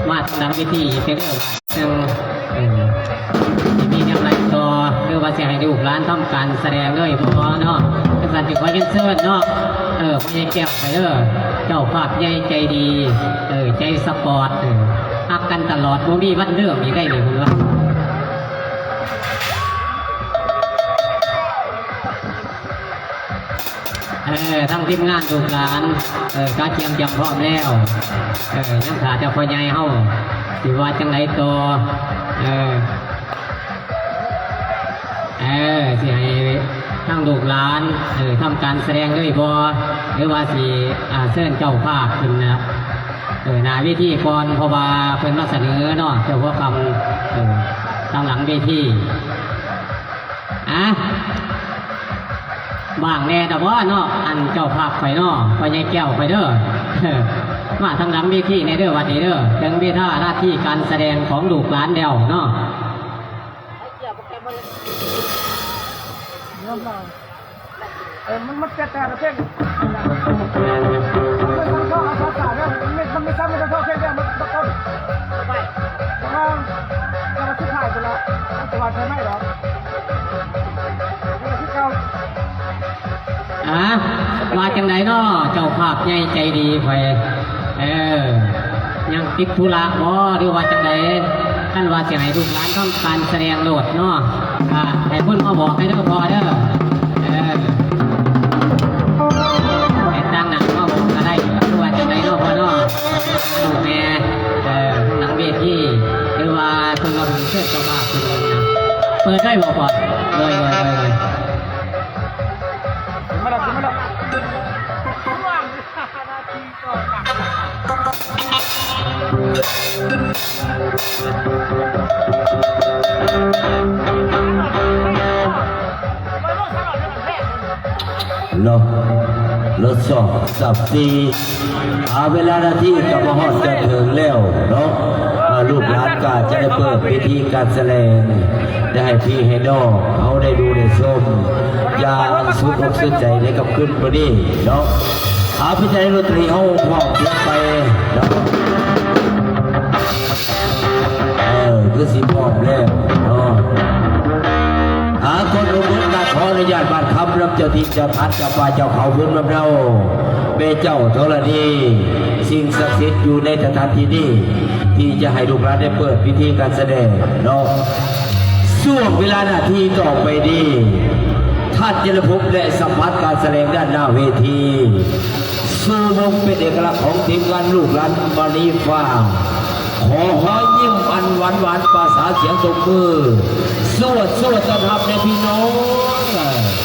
ມາທາງຫຼັງເວທີອີກເດີ ເຊິ່ງ ເອີ ຊິມີແນວໃດຕໍ່ ຫຼືວ່າຊິໃຫ້ລູກຫຼານທຳການສະແດງເລີຍບໍ່ເນາະ? ຈັ່ງຊັ້ນຊິຂໍຮຽນເຊີນເນາະ ເອີ ພໍ່ໃຫຍ່ແກ້ວໄປເດີ ເຈົ້າພາບໃຫຍ່ໃຈດີ ເອີ ໃຈສະປອດ ເອີ ຮັກກັນຕະຫຼອດ ບໍ່ມີວັນລືມອີກໄດ໋ນີ້ ເພິ່ນວ່າ. ເອີ ທັງທີມງານລູກຫຼານ ເອີ ກະກຽມຈຳພ້ອມແລ້ວ ເອີ ຍັງຖ້າແຕ່ພໍ່ໃຫຍ່ເຮົາ ຊິວ່າຈັ່ງໃດຕໍ່ ເອີ ເອີ ຊິໃຫ້ທາງລູກຫຼານ ເອີ ທຳການສະແດງເລີຍບໍ່ ຫຼືວ່າຊິ ອ່າ ເຊີນເຈົ້າພາບຂຶ້ນນະ ເອີ ໜ້າເວທີກ່ອນ ເພາະວ່າເພິ່ນມາສະເໜີເນາະ ເຈົ້າຫົວຄ່ຳ ເອີ ທາງຫຼັງເວທີ. ອາ ວ່າງແດ່ດອກບໍ່ເນາະ ອັນເຈົ້າພາບຂ້ອຍເນາະ ພໍ່ໃຫຍ່ແກ້ວຂ້ອຍເດີ ມາທາງຫຼັງເວທີແດ່ເດີ ບັດນີ້ເດີ ເຖິງເວລາໜ້າທີ່ການສະແດງຂອງລູກຫຼານແລ້ວເນາະ. ເອີ ມັນ ມັນແຕ່ລະເພງ ມັນມີຊ້ຳ ມັນມີຊ້ຳເພງດຽວ ມັນ ມັນຕົ້ນ ໄປ ແຕ່ວ່າ ແຕ່ວ່າສຸດທ້າຍພຸ້ນລະ ມັນຊິວ່າໄດ້ໄໝດອກ ມັນຄືເກົ່າ. ອາ ວ່າຈັ່ງໃດເນາະ ເຈົ້າພາບໃຫຍ່ໃຈດີຂ້ອຍ ເອີ ຍັງຕິດທຸລະບໍ່ ຫຼືວ່າຈັ່ງໃດ? ຄັນວ່າຊິໃຫ້ລູກຫຼານທຳການສະແດງໂລດເນາະ ກະໃຫ້ເພິ່ນມາບອກໃຫ້ເດີພໍ່ເດີ ເອີ ໃຫ້ຕາງໜ້າມາບອກກະໄດ້ ຫຼືວ່າຈັ່ງໃດເນາະພໍ່ເນາະ ລູກແມ່ ເອີ ທາງຫຼັງເວທີ ຫຼືວ່າເພິ່ນວ່າເພິ່ນເຊີນເຈົ້າພາບເພິ່ນນະ ເປີດໄດ້ບໍ່ພໍ່? ໂດຍ ໂດຍ ໂດຍ ໂດຍ. ເນາະ ລົດສອງ ສາມ ສີ່ ອາ ເວລາໜ້າທີ່ກະມາຮອດຈະເຖິງແລ້ວເນາະ ອາ ລູກຫຼານກະຈະໄດ້ເປີດພິທີການສະແດງ ໄດ້ໃຫ້ພີ່ໃຫ້ນ້ອງເຮົາໄດ້ດູໄດ້ຊົມຢ່າງສຸກອົກສຸກໃຈໃນຄ່ຳຄືນມື້ນີ້ເນາະ. ອາ ເປັນຈັ່ງໃດ ດົນຕີເຮົາພ້ອມເພງໄປເນາະ ເອີ ຄືຊິພ້ອມແລ້ວເນາະ. ອາ ກ່ອນອື່ນໝົດກະຂໍອະນຸຍາດບາດຄຳນຳເຈົ້າຖິ່ນເຈົ້າຖານເຈົ້າປ່າເຈົ້າເຂົາພູມລຳເນົາ ແມ່ເຈົ້າທໍລະນີ ສິ່ງສັກສິດຢູ່ໃນສະຖານທີ່ນີ້ ທີ່ຈະໃຫ້ລູກຫຼານໄດ້ເປີດພິທີການສະແດງເນາະ. ຊ່ວງເວລານາທີຕໍ່ໄປນີ້ ທ່ານຈະໄດ້ພົບ ແລະ ສຳຜັດການສະແດງດ້ານໜ້າເວທີ ໂຊວົງເປັນເອກະລັກຂອງທີມງານລູກຫຼານມະນີຟ້າ ຂໍຮອຍຍິ້ມອັນຫວານໆ ປາສາສຽງຕົບມື ສວດໆ ຕ້ອນຮັບແດ່ພີ່ນ້ອງ.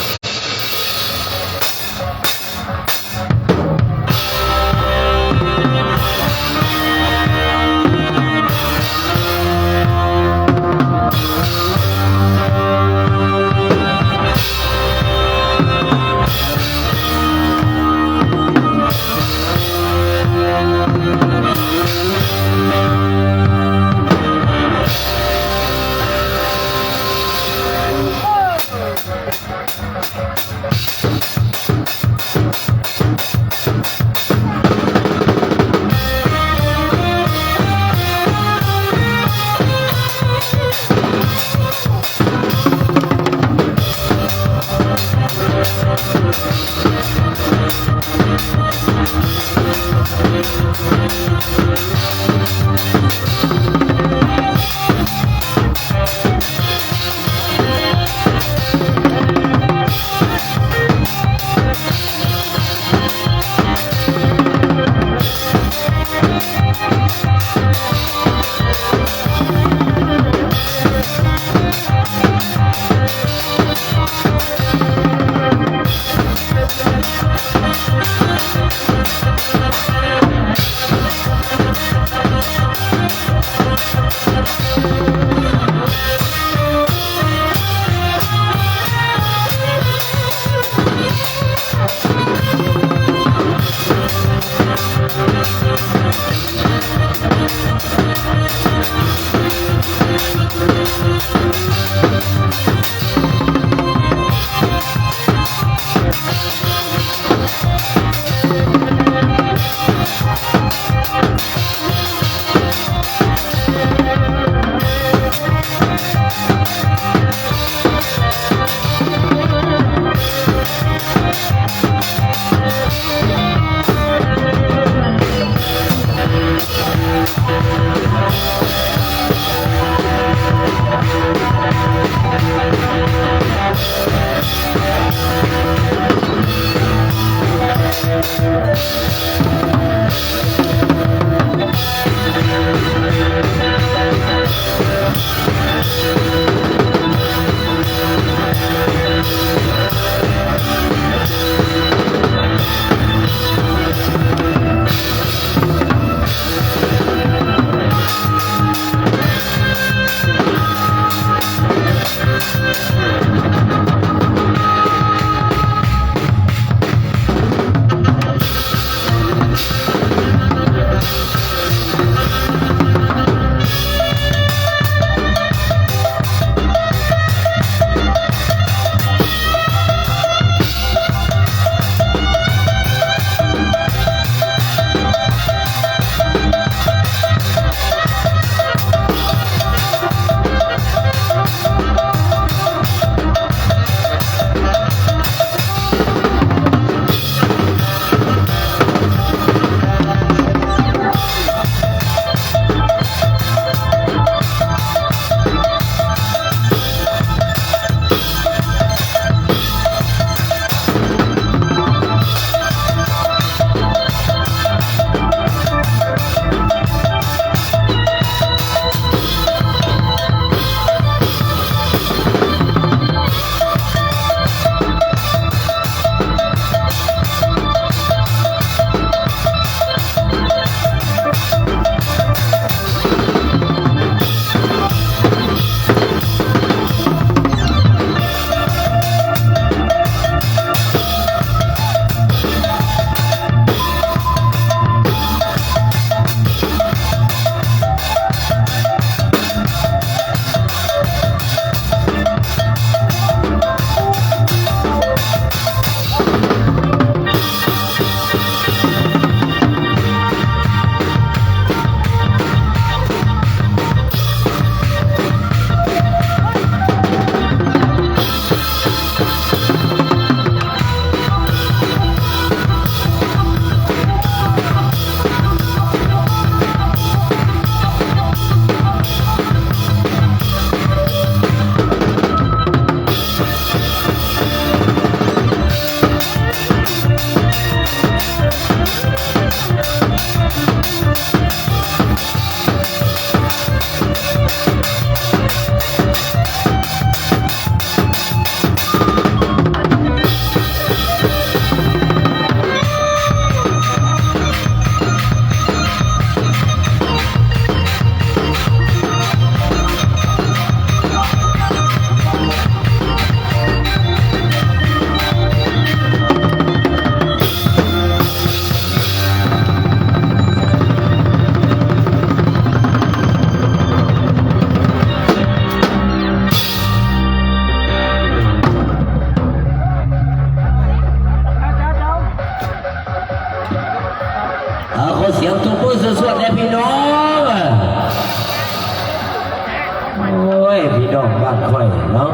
ຂ້ອຍເນາະ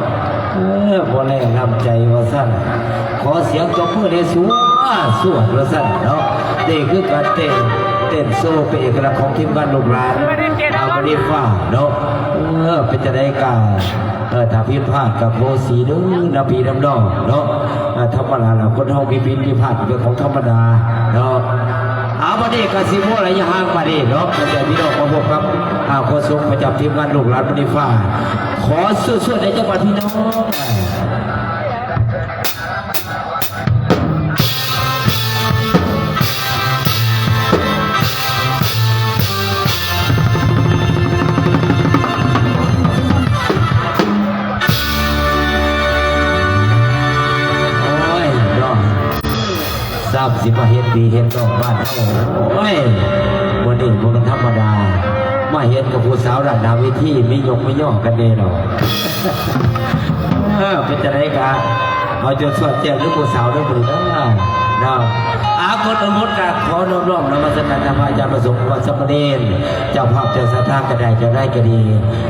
ເອີ ບໍ່ແລນ້ຳໃຈວ່າຊັ້ນ ຂໍສຽງຕົບມືແດ່ສວດ ສວດວ່າຊັ້ນເນາະ ນີ້ຄືການເຕັ້ນ ເຕັ້ນໂຊເປັນເອກະລັກຂອງທີມງານລູກຫຼານອາມະນີຟ້າເນາະ ເອີ ເປັນຈັ່ງໃດກະ ເອີ ຖ້າຜິດພາດກະຂໍອະໂຫສິເດີນຳພີ່ນຳນ້ອງເນາະ ເອີ ທຳມະດາລະ ຄົນເຮົາມີຜິດມີພາດເປັນຂອງທຳມະດາເນາະ ເອົາ ບັດນີ້ກະຊິບໍ່ໄລຍະຫ່າງປານນີ້ເນາະ ຂໍໃຫ້ພີ່ນ້ອງມາພົບກັບ ອາ ໂຄສົກປະຈຳທີມງານລູກຫຼານອາມະນີຟ້າ ຂໍສວດໆໃຫ້ຈັກບາດພີ່ນ້ອງ ໂອ້ຍເນາະ ຊ້ຳຊິມາເຮັດພີ່ເຮັດນ້ອງບ້ານເຮົາ ໂອ້ຍ ມື້ນີ້ບໍ່ແມ່ນທຳມະດາ ມາເຫັນກັບຜູ້ສາວດ້ານໜ້າເວທີ ມີຍົກມີຍໍກັນແດ່ດອກ ເອີ ເປັນຈັ່ງໃດກະ ເອົາຈົນສອດແຈ້ງເດີຜູ້ສາວເດີມື້ນີ້ເດີເນາະ ອາ ກ່ອນອື່ນໝົດກະຂໍນ້ອມນະມັດສະການທ່ານພະອາຈານປະສົງ ວັດສາມະເນນ ເຈົ້າພາບເຈົ້າສັດທາກະໄດ້ ເຈົ້ານາຍກະດີ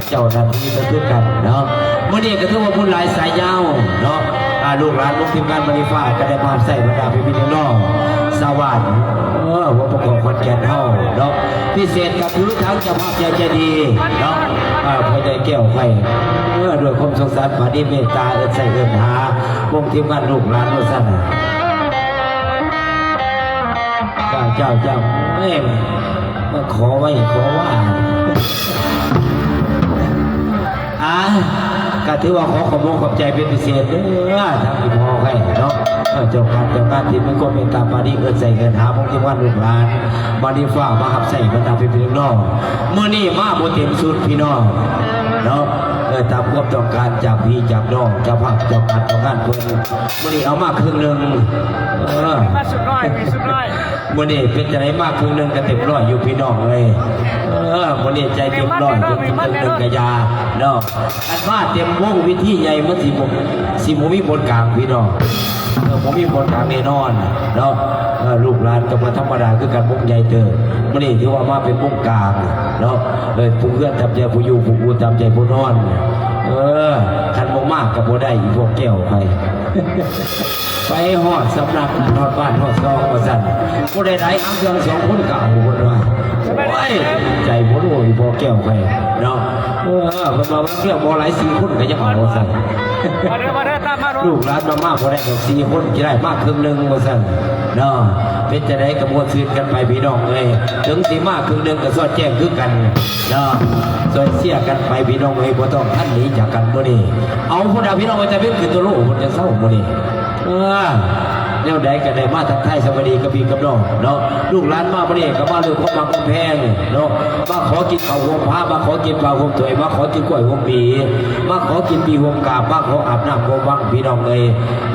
ເຈົ້າໜ້າທີ່ກະຄືກັນເນາະ ມື້ນີ້ກະຖືວ່າບຸນຫຼາຍສາຍຍາວເນາະ ອາ ລູກຫຼານຂອງທີມງານອາມະນີຟ້າກະໄດ້ມາຮັບໃຊ້ບັນດາພີ່ໆນ້ອງໆຊາວບ້ານ ເອີ ຫົວປະກອບຂອນແກ່ນເຮົາເນາະ ພິເສດກະຄືທາງເຈົ້າພາບໃຫຍ່ໃຈດີເນາະ ເອີ ພໍ່ໃຫຍ່ແກ້ວໄຄ ເອີ ດ້ວຍຄວາມສົງສານປານີເມດຕາ ເອີ້ນໃຊ້ເອີ້ນຫາວົງທີມງານລູກຫຼານວ່າຊັ້ນ ເຈົ້າ ເຈົ້າ ເຈົ້າ ເອີຍ ມາຂໍໄວ້ຂໍວ່າ ອາ ກະຖືວ່າຂໍຂອບອົກຂອບໃຈເປັນພິເສດເດີ ທາງອີ່ພໍ່ໄຄເນາະ ເອີ ເຈົ້າການເຈົ້າງານທີ່ມີຄວາມເມດຕາປານີ ເອີ້ນໃຊ້ເອີ້ນຫາພວກທີມງານລູກຫຼານ ມານີຟ້າມາຮັບໃຊ້ບັນດາພີ່ໆນ້ອງໆ ມື້ນີ້ມາບໍ່ເຕັມຊຸດພີ່ນ້ອງເນາະ ເອີ ຕາມຄວາມຕ້ອງການຈາກພີ່ຈາກນ້ອງ ເຈົ້າພາບເຈົ້າການເຈົ້າງານເພິ່ນ ມື້ນີ້ເອົາມາເຄິ່ງໜຶ່ງ ເອີ ມາສຸດຮ້ອຍ ມີສຸດຮ້ອຍ ມື້ນີ້ເປັນຈັ່ງໃດ ມາເຄິ່ງໜຶ່ງກະເຕັມຮ້ອຍຢູ່ພີ່ນ້ອງເອີຍ ເອີ ມື້ນີ້ໃຈເຕັມຮ້ອຍ ເປັນເຄິ່ງໜຶ່ງກະຢ່າເນາະ ຄັນມາເຕັມວົງເວທີໃຫຍ່ມັນຊິບໍ່ ຊິບໍ່ມີບ່ອນກາງພີ່ນ້ອງ ເອີ ບໍ່ມີບ່ອນກາງແນ່ນອນເນາະ ເອີ ລູກຫຼານກະບໍ່ທຳມະດາຄືກັນ ວົງໃຫຍ່ເຕີບ ມື້ນີ້ຖືວ່າມາເປັນວົງກາງເນາະ ເອີ ຜູ້ເຮືອນຕາມໃຈຜູ້ຢູ່ ຜູ້ອູຕາມໃຈຜູ້ນອນ ເອີ ຄັນບໍ່ມາກະບໍ່ໄດ້ ອີ່ພວກແກ້ວໄປ ໄປຮອດສຳນັກ ຮອດບ້ານຮອດຊ່ອງວ່າຊັ້ນ ຜູ້ໃດໄດ້ຫາເຄື່ອງສອງຄົນກະເອົາ ເພິ່ນວ່າ ໂອ້ຍ ໃຈບໍ່ຮູ້ ອີ່ພໍ່ແກ້ວໄປເນາະ ເອີ ເພິ່ນວ່າເຄື່ອງບໍ່ຫຼາຍສີ່ຄົນກະຍັງເອົາວ່າຊັ້ນ ມາເດີ ມາເດີ ຕາມມາໂລດ ລູກຫຼານມາ ມາບໍ່ໄດ້ດອກສີ່ຄົນ ຊິໄດ້ມາເຄິ່ງໜຶ່ງວ່າຊັ້ນເນາະ ເປັນຈັ່ງໃດກະມ່ວນຊື່ນກັນໄປພີ່ນ້ອງເອີຍ ເຖິງຊິມາເຄິ່ງໜຶ່ງກະສອດແຈ້ງຄືກັນເນາະ ຊ່ອຍເຊຍກັນໄປພີ່ນ້ອງເອີຍ ບໍ່ຕ້ອງທັນໜີຈາກກັນມື້ນີ້ ເອົາພຸ້ນນະພີ່ນ້ອງເອີຍ ຕາເວັນຂຶ້ນຕົວໂລພຸ້ນ ຈະເຊົາມື້ນີ້ ເອີ ແນວໃດກະໄດ້ມາທັກທາຍສະບາຍດີກັບພີ່ກັບນ້ອງເນາະ ລູກຫຼານມາມື້ນີ້ກະມາດ້ວຍຄວາມຮັກຄວາມແພງເນາະ ມາຂໍກິນເຂົ້າຮ່ວມພາ ມາຂໍກິນປາຮ່ວມຖ້ວຍ ມາຂໍກິນກ້ວຍຮ່ວມໝີ່ ມາຂໍກິນປີ່ຮ່ວມກາບ ມາຂໍອາບນ້ຳຮ່ວມວັງ ພີ່ນ້ອງເອີຍ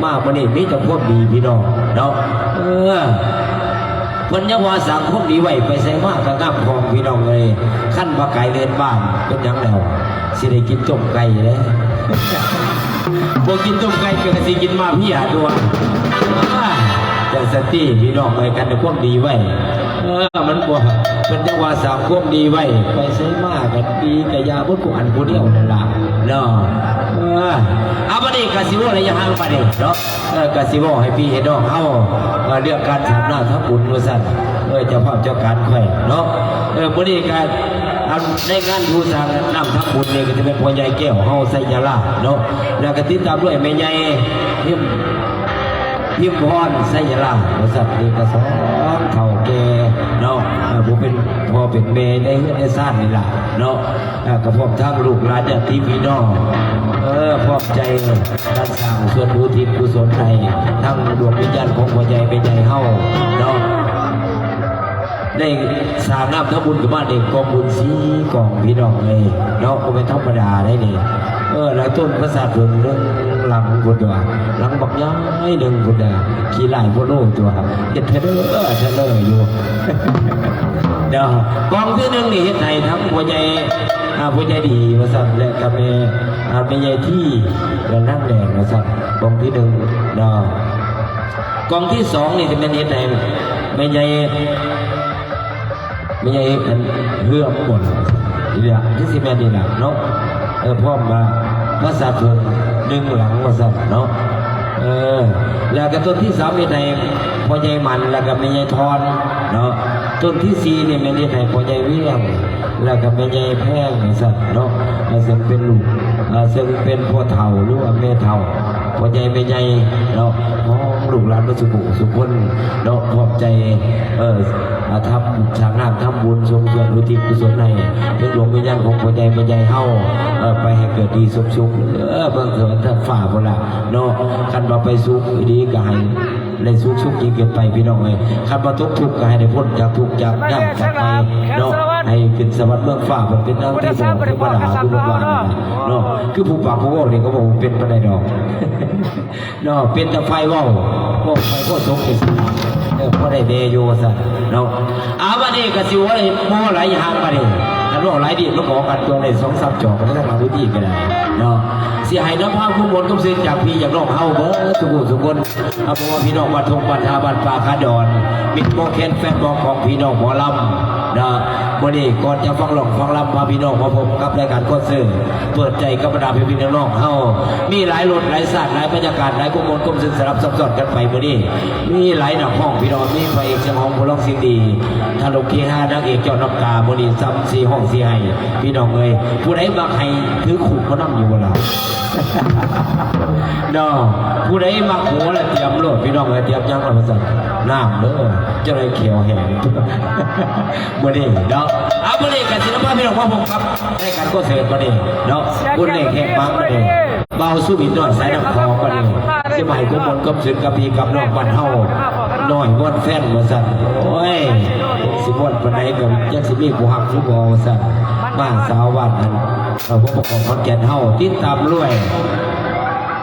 ມາມື້ນີ້ມີແຕ່ຄວາມດີພີ່ນ້ອງເນາະ ເອີ ເພິ່ນຍັງວ່າສ້າງຄວາມດີໄວ້ ໄປໃສມາກະງາມຂອງ ພີ່ນ້ອງເອີຍ ຄັນວ່າໄກເລີນບ້ານ ເປັນຫຍັງແລ້ວ ຊິໄດ້ກິນຕົ້ມໄກ່ເດ້ ບໍ່ກິນຕົ້ມໄກ່ກະຊິກິນມາເພຍຕົວະ ອາ ຈັ່ງຊັ້ນຕິພີ່ນ້ອງເອີຍ ຄັນໄດ້ຄວາມດີໄວ້ ເອີ ມັນບໍ່ ເພິ່ນຈັ່ງວ່າສ້າງຄວາມດີໄວ້ ໄປໃສມາກະດີກະຢ່າເບິດ ຜູ້ອັນຜູ້ດຽວນັ້ນລະເນາະ ເອີ ອາ ບັດນີ້ກະຊິເວົ້າໄລຍະຫ່າງປານນີ້ເນາະ ເອີ ກະຊິເວົ້າໃຫ້ພີ່ໃຫ້ນ້ອງເຮົາ ເອີ ເລື່ອງການສາມນ້ຳທຳບຸນວ່າຊັ້ນ ເອີ ເຈົ້າພາບເຈົ້າການຂ້ອຍເນາະ ເອີ ມື້ນີ້ກະ ອັນໃນງານຢູ່ສາມນ້ຳທຳບຸນນີ້ກະຈະເປັນພໍ່ໃຫຍ່ແກ້ວເຮົາໄຊຍະລາດເນາະ ແລ້ວກະຕິດຕາມດ້ວຍແມ່ໃຫຍ່ພິມ ພິມພອນໄຊຍະລາດ ວ່າຊັ້ນ ນີ້ກະສອງເຖົ້າແກ່ເນາະ ເອີ ຜູ້ເປັນພໍ່ເປັນແມ່ໃນເຮືອນໃນຊານນີ້ລະເນາະ ເອີ ກະພ້ອມທັງລູກຫຼານຍາດຕິພີ່ນ້ອງ ເອີ ພ້ອມໃຈ ການສ້າງສ່ວນອຸທິດກຸສົນໃຫ້ທັງດວງວິນຍານຂອງພໍ່ໃຫຍ່ແມ່ໃຫຍ່ເຮົາເນາະ ໄດ້ສ້າງນ້ຳທຳບຸນຂຶ້ນມານີ້ ກອງບຸນສີ່ກອງ ພີ່ນ້ອງເອີຍເນາະ ບໍ່ແມ່ນທຳມະດາໃດນີ້ ເອີ ແລ້ວຕົ້ນປາສາດເຜິ້ງໜຶ່ງຫຼັງພຸ້ນຕົວະ ຫຼັງບັກໃຫຍ່ໜຶ່ງພຸ້ນນະ ຂີ້ລ້າຍໂພດໂລຕົວະ ເຮັດທະເລີທະເລີຢູ່ ເນາະ ກອງທີໜຶ່ງນີ້ເຮັດໃຫ້ທັງພໍ່ໃຫຍ່ ອາ ຜູ້ໃຈດີວ່າຊັ້ນ ແລະກະແມ່ ອາ ແມ່ໃຫຍ່ທີ ແລະນາງແດງວ່າຊັ້ນ ກອງທີໜຶ່ງເນາະ ກອງທີສອງນີ້ຈະແມ່ນເຮັດໃຫ້ແມ່ໃຫຍ່ ແມ່ໃຫຍ່ອັນເຮືອມບໍ່ ນີ້ລະ ຄືຊິແມ່ນນີ້ລະເນາະ ເອີ ພ້ອມວ່າ ປາສາດເພິ່ງໜຶ່ງຫຼັງວ່າຊັ້ນເນາະ. ເອີ ແລ້ວກໍຕົ້ນທີສາມເຮັດໃຫ້ພໍ່ໃຫຍ່ໝັ້ນ ແລ້ວກໍແມ່ໃຫຍ່ທອນເນາະ. ຕົ້ນທີສີ່ນີ້ແມ່ນເຮັດໃຫ້ພໍ່ໃຫຍ່ວຽງ ແລ້ວກໍແມ່ໃຫຍ່ແພງວ່າຊັ້ນເນາະ. ເຊິ່ງເປັນລູກ ເຊິ່ງເປັນພໍ່ເຖົ້າ ຫຼືວ່າແມ່ເຖົ້າ ພໍ່ໃຫຍ່ແມ່ໃຫຍ່ເນາະ ຂອງລູກຫຼານເບິດສູ່ຜູ້ສູ່ຄົນເນາະ ພ້ອມໃຈ ເອີ ອ່າ ທຳ ສ້າງນ້ຳທຳບຸນ ສົ່ງສ່ວນອຸທິດກຸສົນໃຫ້ເຖິງດວງວິນຍານຂອງພໍ່ໃຫຍ່ແມ່ໃຫຍ່ເຮົາ ເອີ ໄປໃຫ້ເກີດດີສົມສຸກ ເອີ ເບິ່ງເຖິງທັງຟ້າພຸ້ນລະເນາະ. ຄັນວ່າໄປສຸກອີ່ຫຼີກໍໃຫ້ໄດ້ສຸກ ສຸກຍິ່ງຂຶ້ນໄປ ພີ່ນ້ອງເອີຍ. ຄັນວ່າຕົກທຸກກໍໃຫ້ໄດ້ພົ້ນຈາກທຸກຈາກຍາກຈາກໄພເນາະ ໃຫ້ຂຶ້ນສະຫວັນເມືອງຟ້າ ເປັນນາງເທວະເທວະດາ ຄືເພິ່ນວ່າເນາະ. ຄືຜູ້ປາກຜູ້ເວົ້ານີ້ກໍເວົ້າບໍ່ເປັນປານໃດດອກ. ເນາະ ເປັນແຕ່ຝ່າຍເວົ້າ ເວົ້າໄປພໍສົມເອງ ເອີ ພໍໄດ້ແດ່ຢູ່ວ່າຊັ້ນເນາະ. ອາ ບັດນີ້ກໍຊິເວົ້າໄດ້ບໍ່ຫຼາຍຢ່າງບັດນີ້ ຄັນເວົ້າຫຼາຍດີມັນກໍອອກກັນຕົວໄດ້ສອງສາມຈອກ ກໍໄດ້ທາງຫຼັງເວທີກໍໄດ້ເນາະ. ຊິໃຫ້ນຳພາຄວາມມ່ວນຄວາມຊື່ນຈາກພີ່ຈາກນ້ອງເຮົາເບິດທຸກຜູ້ທຸກຄົນ ເອົາ ບໍ່ວ່າພີ່ນ້ອງບ້ານທົ່ງບ້ານທ່າ ບ້ານປ່າ ຄາດອນ ມິດໝໍແຄນ ແຟນໝໍຂອງພີ່ນ້ອງໝໍລຳເນາະ. ມື້ນີ້ກ່ອນຈະຟັງຮ້ອງຟັງລຳ ພາພີ່ນ້ອງມາພົບກັບລາຍການຄອນເສີດ ເປີດໃຈກັບບັນດາພີ່ໆນ້ອງໆເຮົາ ມີຫຼາຍລົດຫຼາຍຊາດ ຫຼາຍບັນຍາກາດ ຫຼາຍຄວາມມ່ວນຄວາມຊື່ນສະຫຼັບຊັບຊ້ອນກັນໄປມື້ນີ້. ມີຫຼາຍນັກຮ້ອງພີ່ນ້ອງ ມີພະເອກສຽງຫອມ ຜູ້ຮ້ອງສຽງດີ ທາລຸກເຄຮາ ນາງເອກເຈົ້ານ້ຳຕາ ມື້ນີ້ຊ່ຳຊິຮ້ອງຊິໄຫ້ ພີ່ນ້ອງເອີຍ. ຜູ້ໃດມັກໄຫ້ຖືຄຸມມານຳຢູ່ບໍ່ລະ ເນາະ. ຜູ້ໃດມັກໂຫລະຕຽມໂລດ ພີ່ນ້ອງເອີຍ ຕຽມຫຍັງລະວ່າຊັ້ນ ນ້ຳເດີ ຈະໄດ້ແຂວແຫ້ງ ມື້ນີ້ເນາະ. ເອົາ ມື້ນີ້ກໍຊິນຳພາພີ່ນ້ອງມາພົບກັບລາຍການຄອນເສີດມື້ນີ້ເນາະ ບຸນໃນແຂກມາມື້ນີ້ ບ່າວສຸວິນນ້ອຍສາຍນ້ຳຂອງບັດນີ້ ຊິມາໃຫ້ຄວາມມ່ວນຄວາມຊື່ນກັບພີ່ກັບນ້ອງບ້ານເຮົາ ນ້ອຍມ່ວນແຟນວ່າຊັ້ນ. ໂອ້ຍ ຊິມ່ວນປານໃດກໍຈັກຊິມີຜູ້ຮັກຫຼືບໍ່ວ່າຊັ້ນ. ມາສາວບ້ານນັ້ນ ເອີ ຜູ້ປກຄອງຂອນແກ່ນເຮົາ ຕິດຕາມດ້ວຍ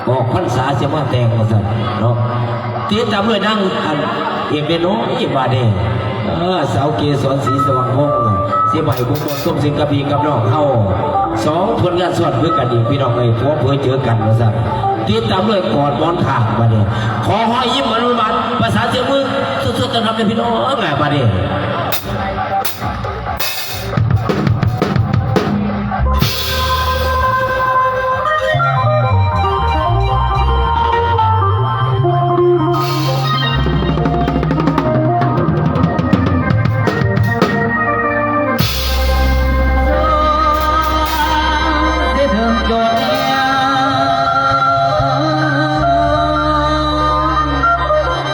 ອອກພັນສາຊິມາແຕ່ງວ່າຊັ້ນເນາະ. ຕິດຕາມດ້ວຍນາງ ອັນ ເອກເດໂນ ອີກບາດນີ້ ເອີ ສາວເກສອນ ສີສະຫວ່າງວົງ ຊິມາໃຫ້ຄວາມມ່ວນຄວາມຊື່ນກັບພີ່ກັບນ້ອງເຮົາ ສອງຜົນງານຊ້ອນຄືກັນອີກ ພີ່ນ້ອງເອີຍ ຜົວເຜີເຈີກັນວ່າຊັ້ນ. ຕິດຕາມດ້ວຍກອດໝອນຂ້າງ ບາດນີ້ ຂໍຮອຍຍິ້ມອະນຸບານ ປະສານສຽງມື ສຸດໆ ຕ້ອນຮັບເດີພີ່ນ້ອງ ບາດນີ້.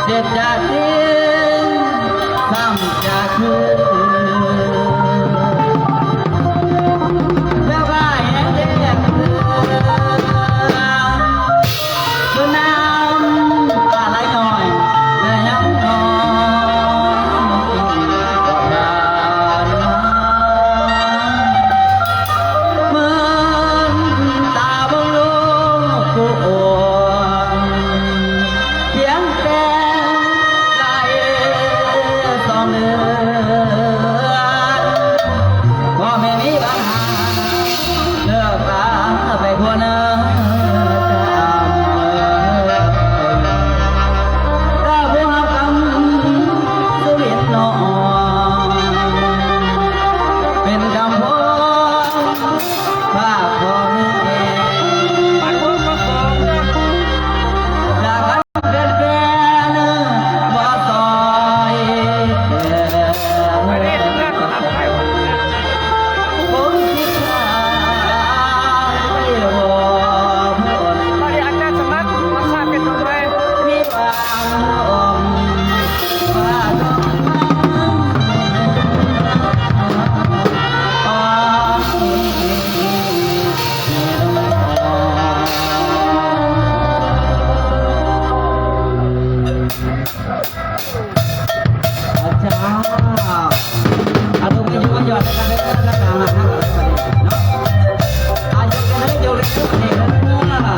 ເຈັບຈາກທີ່ຊ້ຳຈາກຄືນ ແລ້ວກໍແຮງເຈັບຄືນ ຈົນນ້ຳຕາໄຫຼຍ້ອຍ ແລະ ຍັງນອນບໍ່ຜ່ານມາ ເມີນຕາເບິ່ງລູກຜູ້ອວນ ພຽງແຕ່ໄດ້ສອງເດືອນ ພໍ່ແມ່ມີບັນຫາ ເລີກລາໄປຄົນເດີ ແຕ່ຜູ້ຮັບກຳ ສຸວິນນ້ອງ ເປັນກຳພົງ ຝາກພໍ່ແມ່ ຈາກກັນເປັນແຟນບໍ່ຊ່ອຍແຕ່ ຄົນທີ່ຂ້າໄປບໍ່ພົ້ນ ອາຈານ ອາ ຕົບມືຍົກຍົກໃຫ້ກັນເດີ ເນາະ ອາ ຍົກກັນເດີ ຍົກເລີຍ ຍົກເລີຍ ເດີ.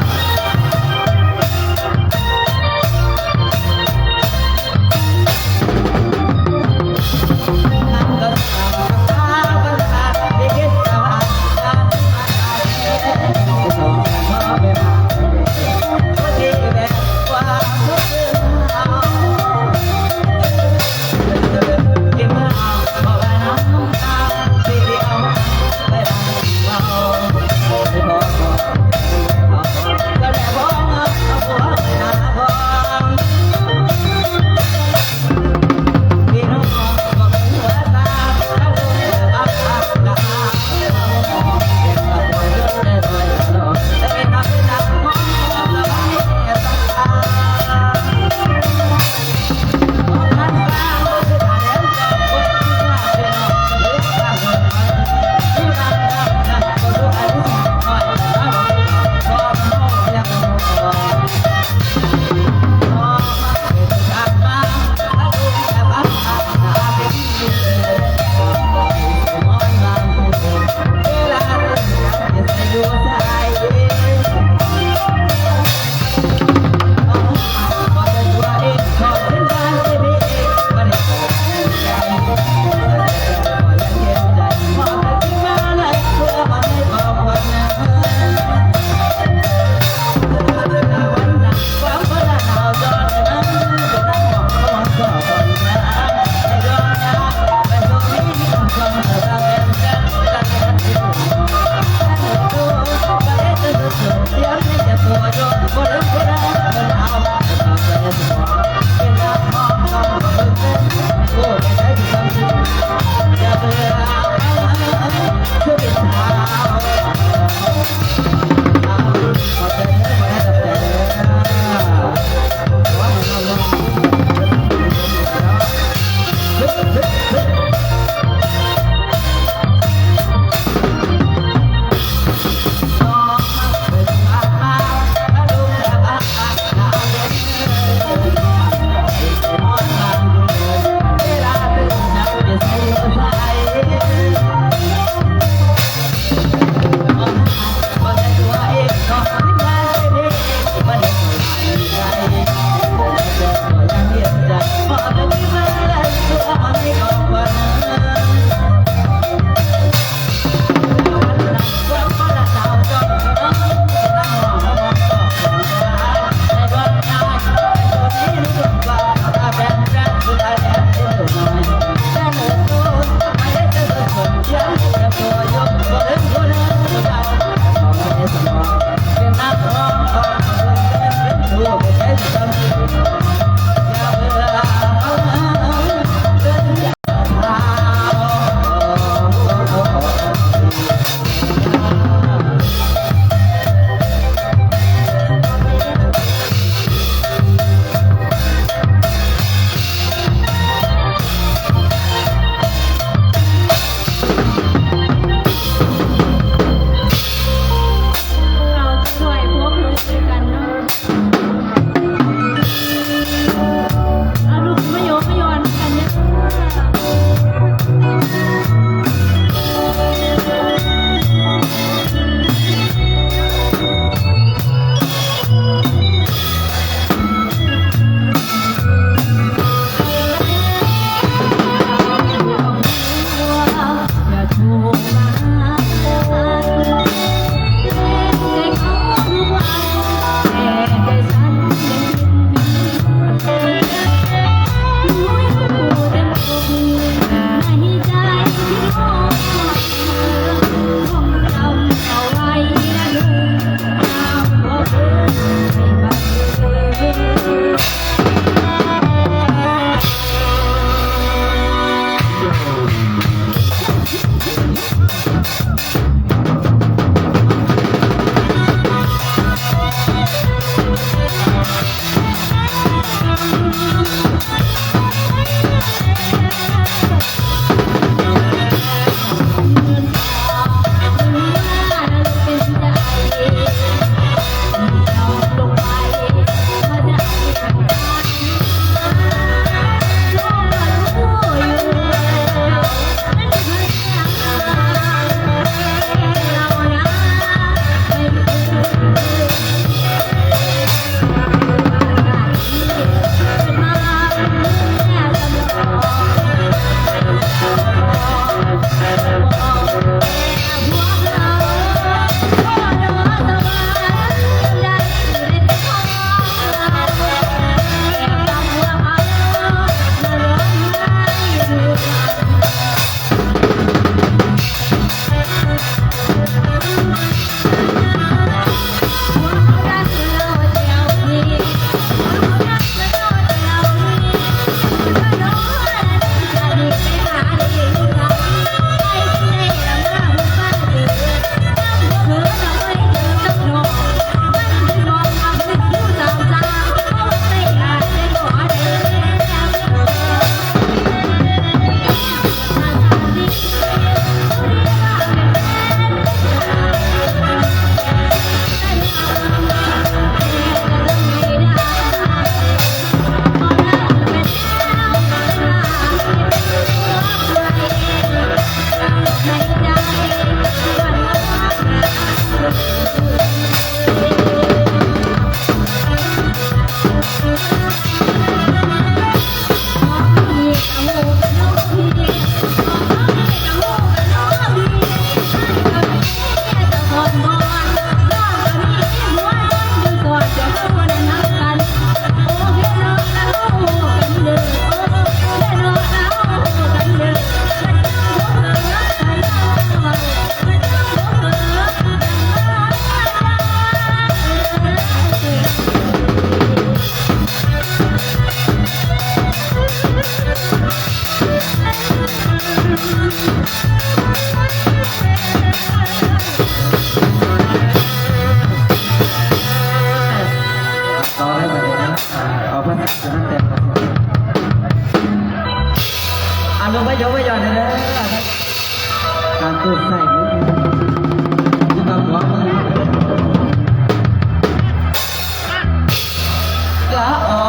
ກະອອ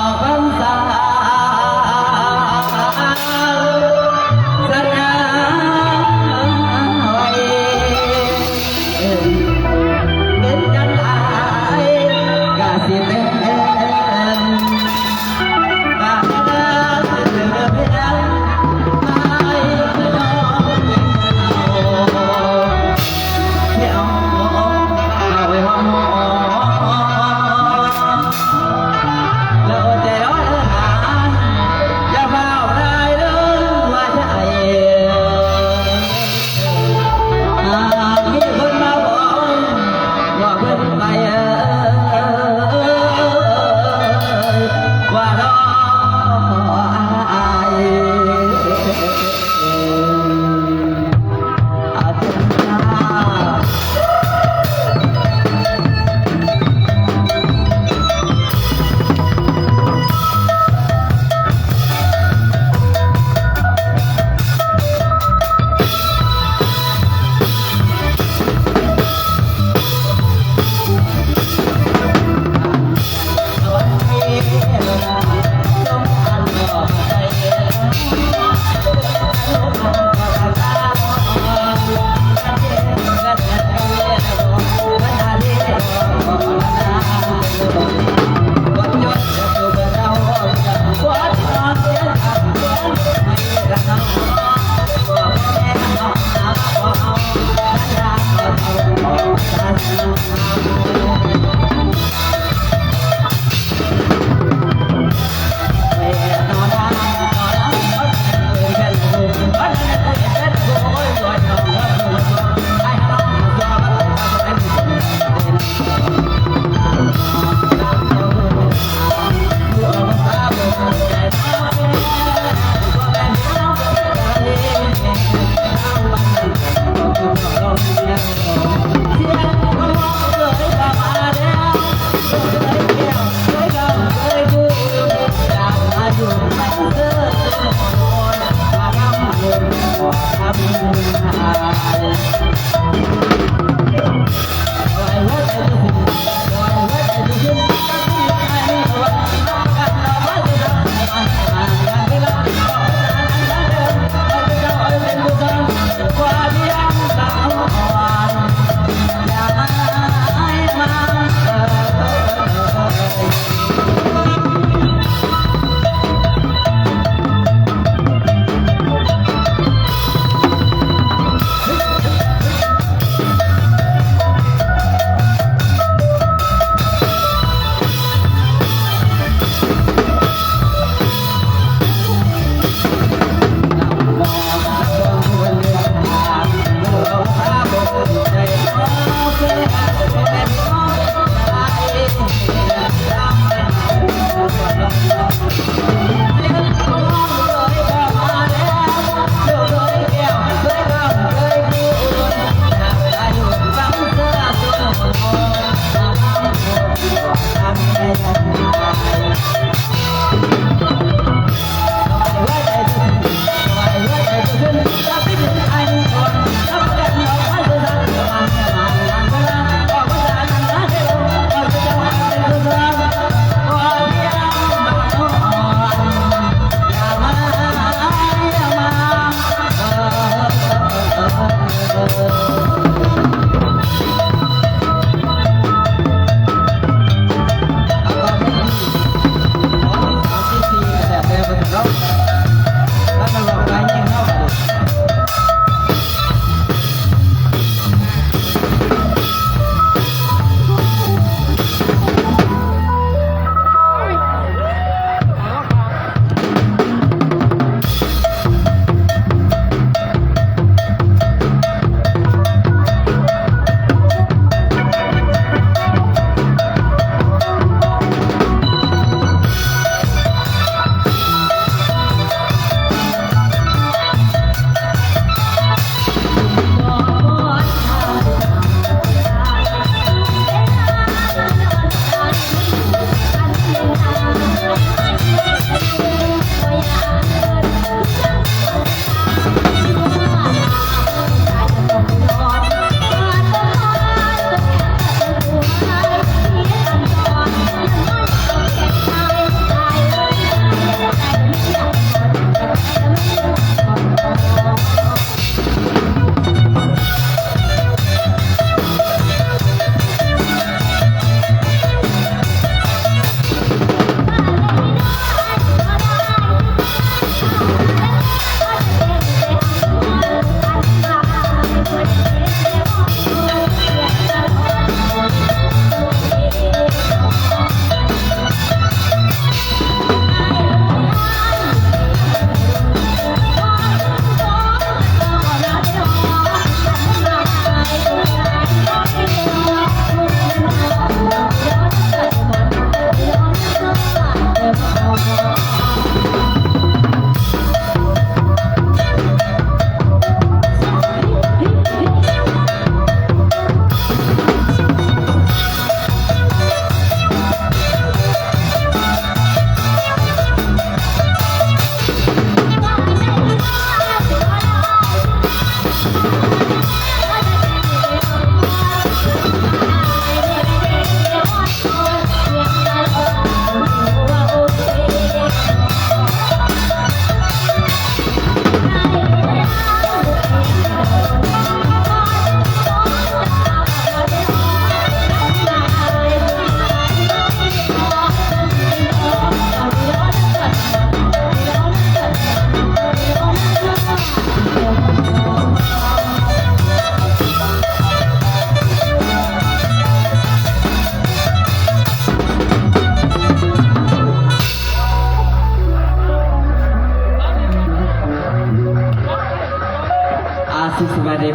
ກພັນສາສະໜ້ອຍ ເປັນຫຍັງອ້າຍກະຊິແຕ່ງ ກະເລີຍເລີຍອ້າຍນ້ອງເປັນເອົາ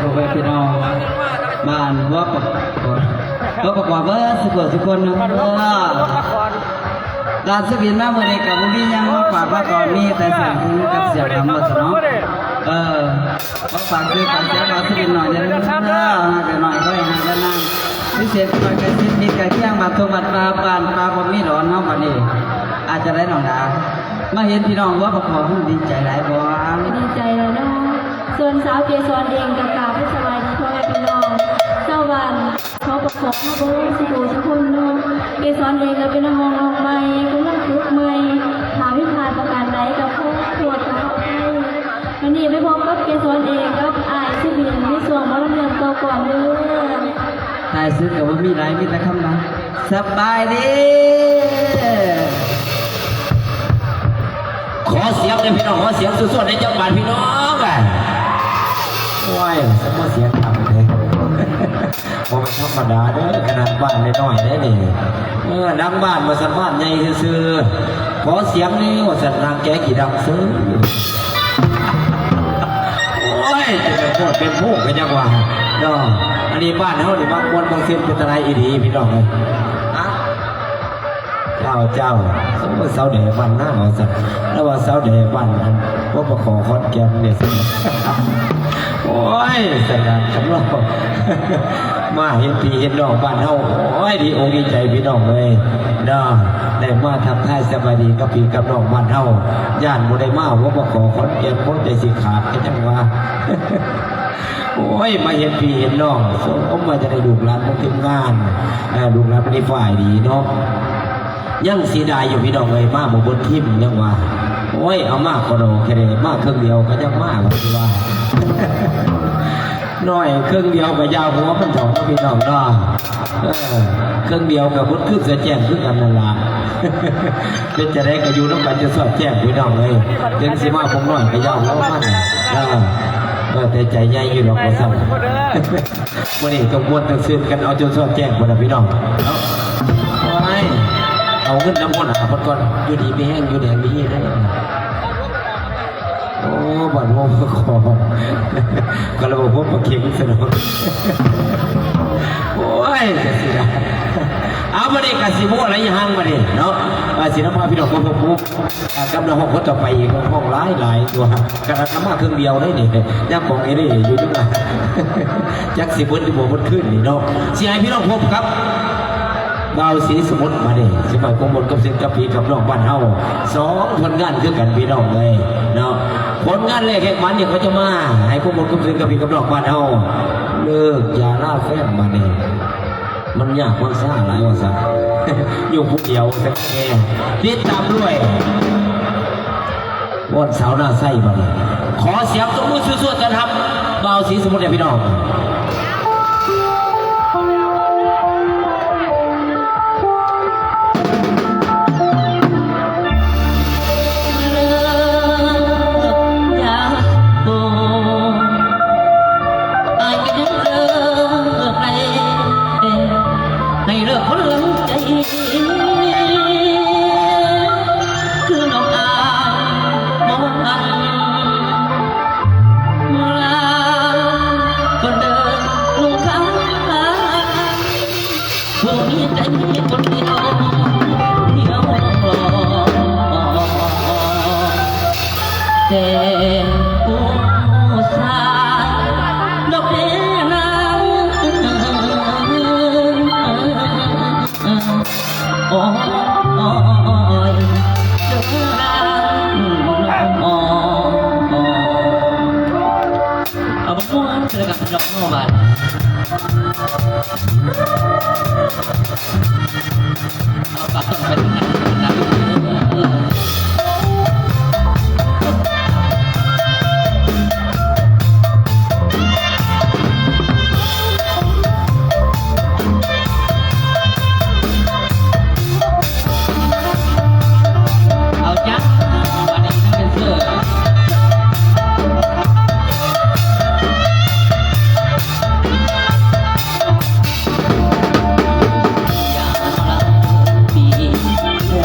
ພໍ່ແມ່ພີ່ນ້ອງບ້ານຫົວປະກອນ ຫົວປະກອນເບິດສູ່ຜູ້ສູ່ຄົນເນາະ. ລາຊະວິນມາມື້ນີ້ກໍບໍ່ມີຫຍັງມາຝາກມາຕ້ອນ ມີແຕ່ສຽງກັບສຽງຄຳວ່າຊັ້ນເນາະ. ເອີ ຂໍຝາກຊື່ຝາກສຽງລາຊະວິນໜ້ອຍເດີ ເອີ ຮັກໜ້ອຍກໍໃຫ້ຮັກນານ ພິເສດກໍໃກ້ຊິດມິດໃກ້ຄຽງ ບ້ານທົ່ງບ້ານປ່າ ບ້ານປ່າບໍ່ມີດອນເນາະ. ບັດນີ້ອາດຈະໄດ້ນ້ອງດາ ມາເຫັນພີ່ນ້ອງຫົວປະກອນ ດີໃຈຫຼາຍບໍ່? ກໍດີໃຈແຫຼະເນາະ. ສ່ວນສາວເກສອນເອງກໍກາບສະບາຍດີພໍ່ແມ່ພີ່ນ້ອງຊາວບ້ານ ຂໍປະກອບມາເບິ່ງສູ່ຜູ້ສູ່ຄົນເນາະ. ເກສອນເອງກໍເປັນນັກຮ້ອງນ້ອງໃໝ່ ກຳລັງຝຶກໃໝ່ ຖ້າຜິດພາດປະການໃດກໍຂໍໂທດຂໍອະໄພ. ວັນນີ້ໄປພົບກັບເກສອນເອງກັບອ້າຍຊະວິນໃນຊ່ວງໝໍລຳເລື່ອງຕໍ່ກ່ອນເດີ. ທ້າຍສຸດກໍບໍ່ມີຫຼາຍ ມີແຕ່ຄຳວ່າ ສະບາຍດີ. ຂໍສຽງເດີພີ່ນ້ອງ ຂໍສຽງສວດໆໃຫ້ຈັກບາດພີ່ນ້ອງ. ໂອ້ຍ ສະມາສຽງດັງເດ້ ບໍ່ແມ່ນທຳມະດາເດີ ຂະໜາດບ້ານນ້ອຍໆເດ້ນີ້. ເອີ ຫຼັງບ້ານວ່າຊັ້ນ ບ້ານໃຫຍ່ຊື່ໆ ຂໍສຽງແດ່ວ່າຊັ້ນ ນາງແກະຂີ້ດັງເຊີຍ. ໂອ້ຍ ຈະເປັນໂພດເປັນພູກກໍຍັງວ່າເນາະ. ອັນນີ້ບ້ານເຮົານີ້ມັກມ່ວນມັກຊື່ນເປັນຕາຫຼາຍອີ່ຫຼີພີ່ນ້ອງເອີຍ. ເຈົ້າ ເຈົ້າ ໂອ້ ສາວແດ່ບ້ານນາວ່າຊັ້ນ ລາວວ່າສາວແດ່ບ້ານອັນ ບໍ່ປະຂໍຂອນແກ່ນນີ້ຊັ້ນ. ໂອ້ຍ ສະໜານຄຳລາວ ມາເຫັນພີ່ເຫັນນ້ອງບ້ານເຮົາ ໂອ້ຍ ດີອົກດີໃຈພີ່ນ້ອງເອີຍເນາະ. ໄດ້ມາທັກທາຍສະບາຍດີກັບພີ່ກັບນ້ອງບ້ານເຮົາ ຢ້ານບໍ່ໄດ້ມາຫົວປະຂໍຂອນແກ່ນ ຫົວໃຈຊິຂາດກໍຈັ່ງວ່າ. ໂອ້ຍ ມາເຫັນພີ່ເຫັນນ້ອງ ສົມວ່າຈະໄດ້ລູກຫຼານຂອງທີມງານ ເອີ ລູກຫຼານເພິ່ນນີ້ຝ່າຍດີເນາະ. ຍັງເສຍດາຍຢູ່ພີ່ນ້ອງເອີຍ ມາບໍ່ເບິດທີມ ຍັງວ່າ ໂອ້ຍ ເອົາມາກໍດອກແທ້ເດ ມາເຄິ່ງດຽວກໍຍັງມາວ່າຊິວ່າ ນ້ອຍເຄິ່ງດຽວກໍຢ່າຫົວມັນເຖາະເນາະພີ່ນ້ອງເນາະ. ເອີ ເຄິ່ງດຽວກໍເບິດຄືນສະແຈ້ງຄືກັນນັ້ນລະ. ເປັນຈັ່ງໃດກໍຢູ່ນຳກັນຈົນສອດແຈ້ງພີ່ນ້ອງເອີຍ ເຖິງຊິມາພົມນ້ອຍກໍຢ່າຫົວມັນ. ເອີ ເອີ ແຕ່ໃຈໃຫຍ່ຢູ່ດອກວ່າຊັ້ນ. ມື້ນີ້ຕ້ອງມ່ວນຕ້ອງຊື່ນກັນ ເອົາຈົນສອດແຈ້ງພຸ້ນລະພີ່ນ້ອງເນາະ. ໂອ້ຍ ເອົາເງິນນຳຫົວໜ້າເພິ່ນກ່ອນ ຢູ່ດີມີແຮງ ຢູ່ແດງມີເຮງເດີ. ໂອ້ ບັດຫົວປະກອນ ກໍລະບໍ່ພົບປະເຂັງຊະດອກ. ໂອ້ຍ ຈັກຊິລະ ເອົາ ບັດນີ້ກະຊິບໍ່ໄຫຼຫ່າງບັດນີ້ເນາະ ວ່າຊິນຳພາພີ່ນ້ອງມາພົບ ອ່າ ກັບນັກຮ້ອງຄົນຕໍ່ໄປອີກ ຮ້ອງຫຼາຍໆຕົວະ ຂະໜາດມາເຄິ່ງດຽວເດ້ນີ້ ຍັງຂອງເອເລຢູ່ຈັ່ງວ່າ ຈັກຊິເບິດຫຼືບໍ່ເບິດຄືນນີ້ເນາະ. ຊິໃຫ້ພີ່ນ້ອງພົບກັບບ່າວສີສະໝຸດມາເດ້ ຊິມາຄົງມົນຄົງຊື່ນກັບພີ່ກັບນ້ອງບ້ານເຮົາ ສອງຜົນງານຄືກັນພີ່ນ້ອງເອີຍເນາະ. ຜົນງານແລກແຮກໝານນີ້ ເຂົາຈະມາໃຫ້ຄົງມົນຄົງຊື່ນກັບພີ່ກັບນ້ອງບ້ານເຮົາ ເລີກຢ່າລາແຟນບາດນີ້ ມັນຍາກມັນຊາຫຼາຍວ່າຊັ້ນ ຢູ່ຜູ້ດຽວແທ້ໆ. ຕິດຕາມດ້ວຍວອນສາວນາໄຊບາດນີ້ ຂໍສຽງຕົບມືສວດໆຕ້ອນຮັບບ່າວສີສະໝຸດແດ່ພີ່ນ້ອງ. ໃຫ້ເລີກຄົນຫຼັງໃຈ ຄືນ້ອງອາຍບໍ່ທັນ ລາກ່ອນເດີນ້ອງຄາ ຜູ້ມີໃຈຄົນດຽວ ດຽວ ແຕ່ຜູ້ຊາຍດອກເດນາງ ໂອ້ຍ ເດີນາງ ເອົາມາມ່ວນໃສ່ກັນດອກເນາະບາດ ເອົາປາກຕ້ອງໄປທາງນັ້ນນະ. ເອົາຈ້ະ ບາດນີ້ນຳແດນເຊີ. ຍາມລາປີ ຫົວ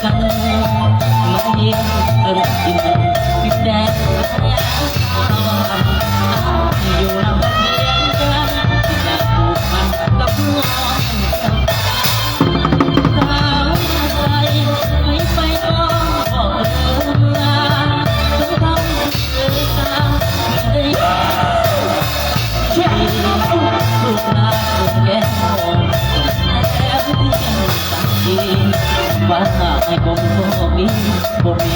ກັນ ມາຮຽນເຖິງກິນກິນແດງ ຢູ່ນຳພຽງກັນ ຢາກຜູກພັນກັບນ້ອງ ສາວໄທ ໃຫ້ໄປຕ້ອງບອກເລີຍ ເຖິງເຮົາເລີຍຕາ ໄດ້ ລູກຫຼານແກ້ວ ແລ້ວຍັງ ວ່າອ້າຍບໍ່ມີ ບໍ່ມີ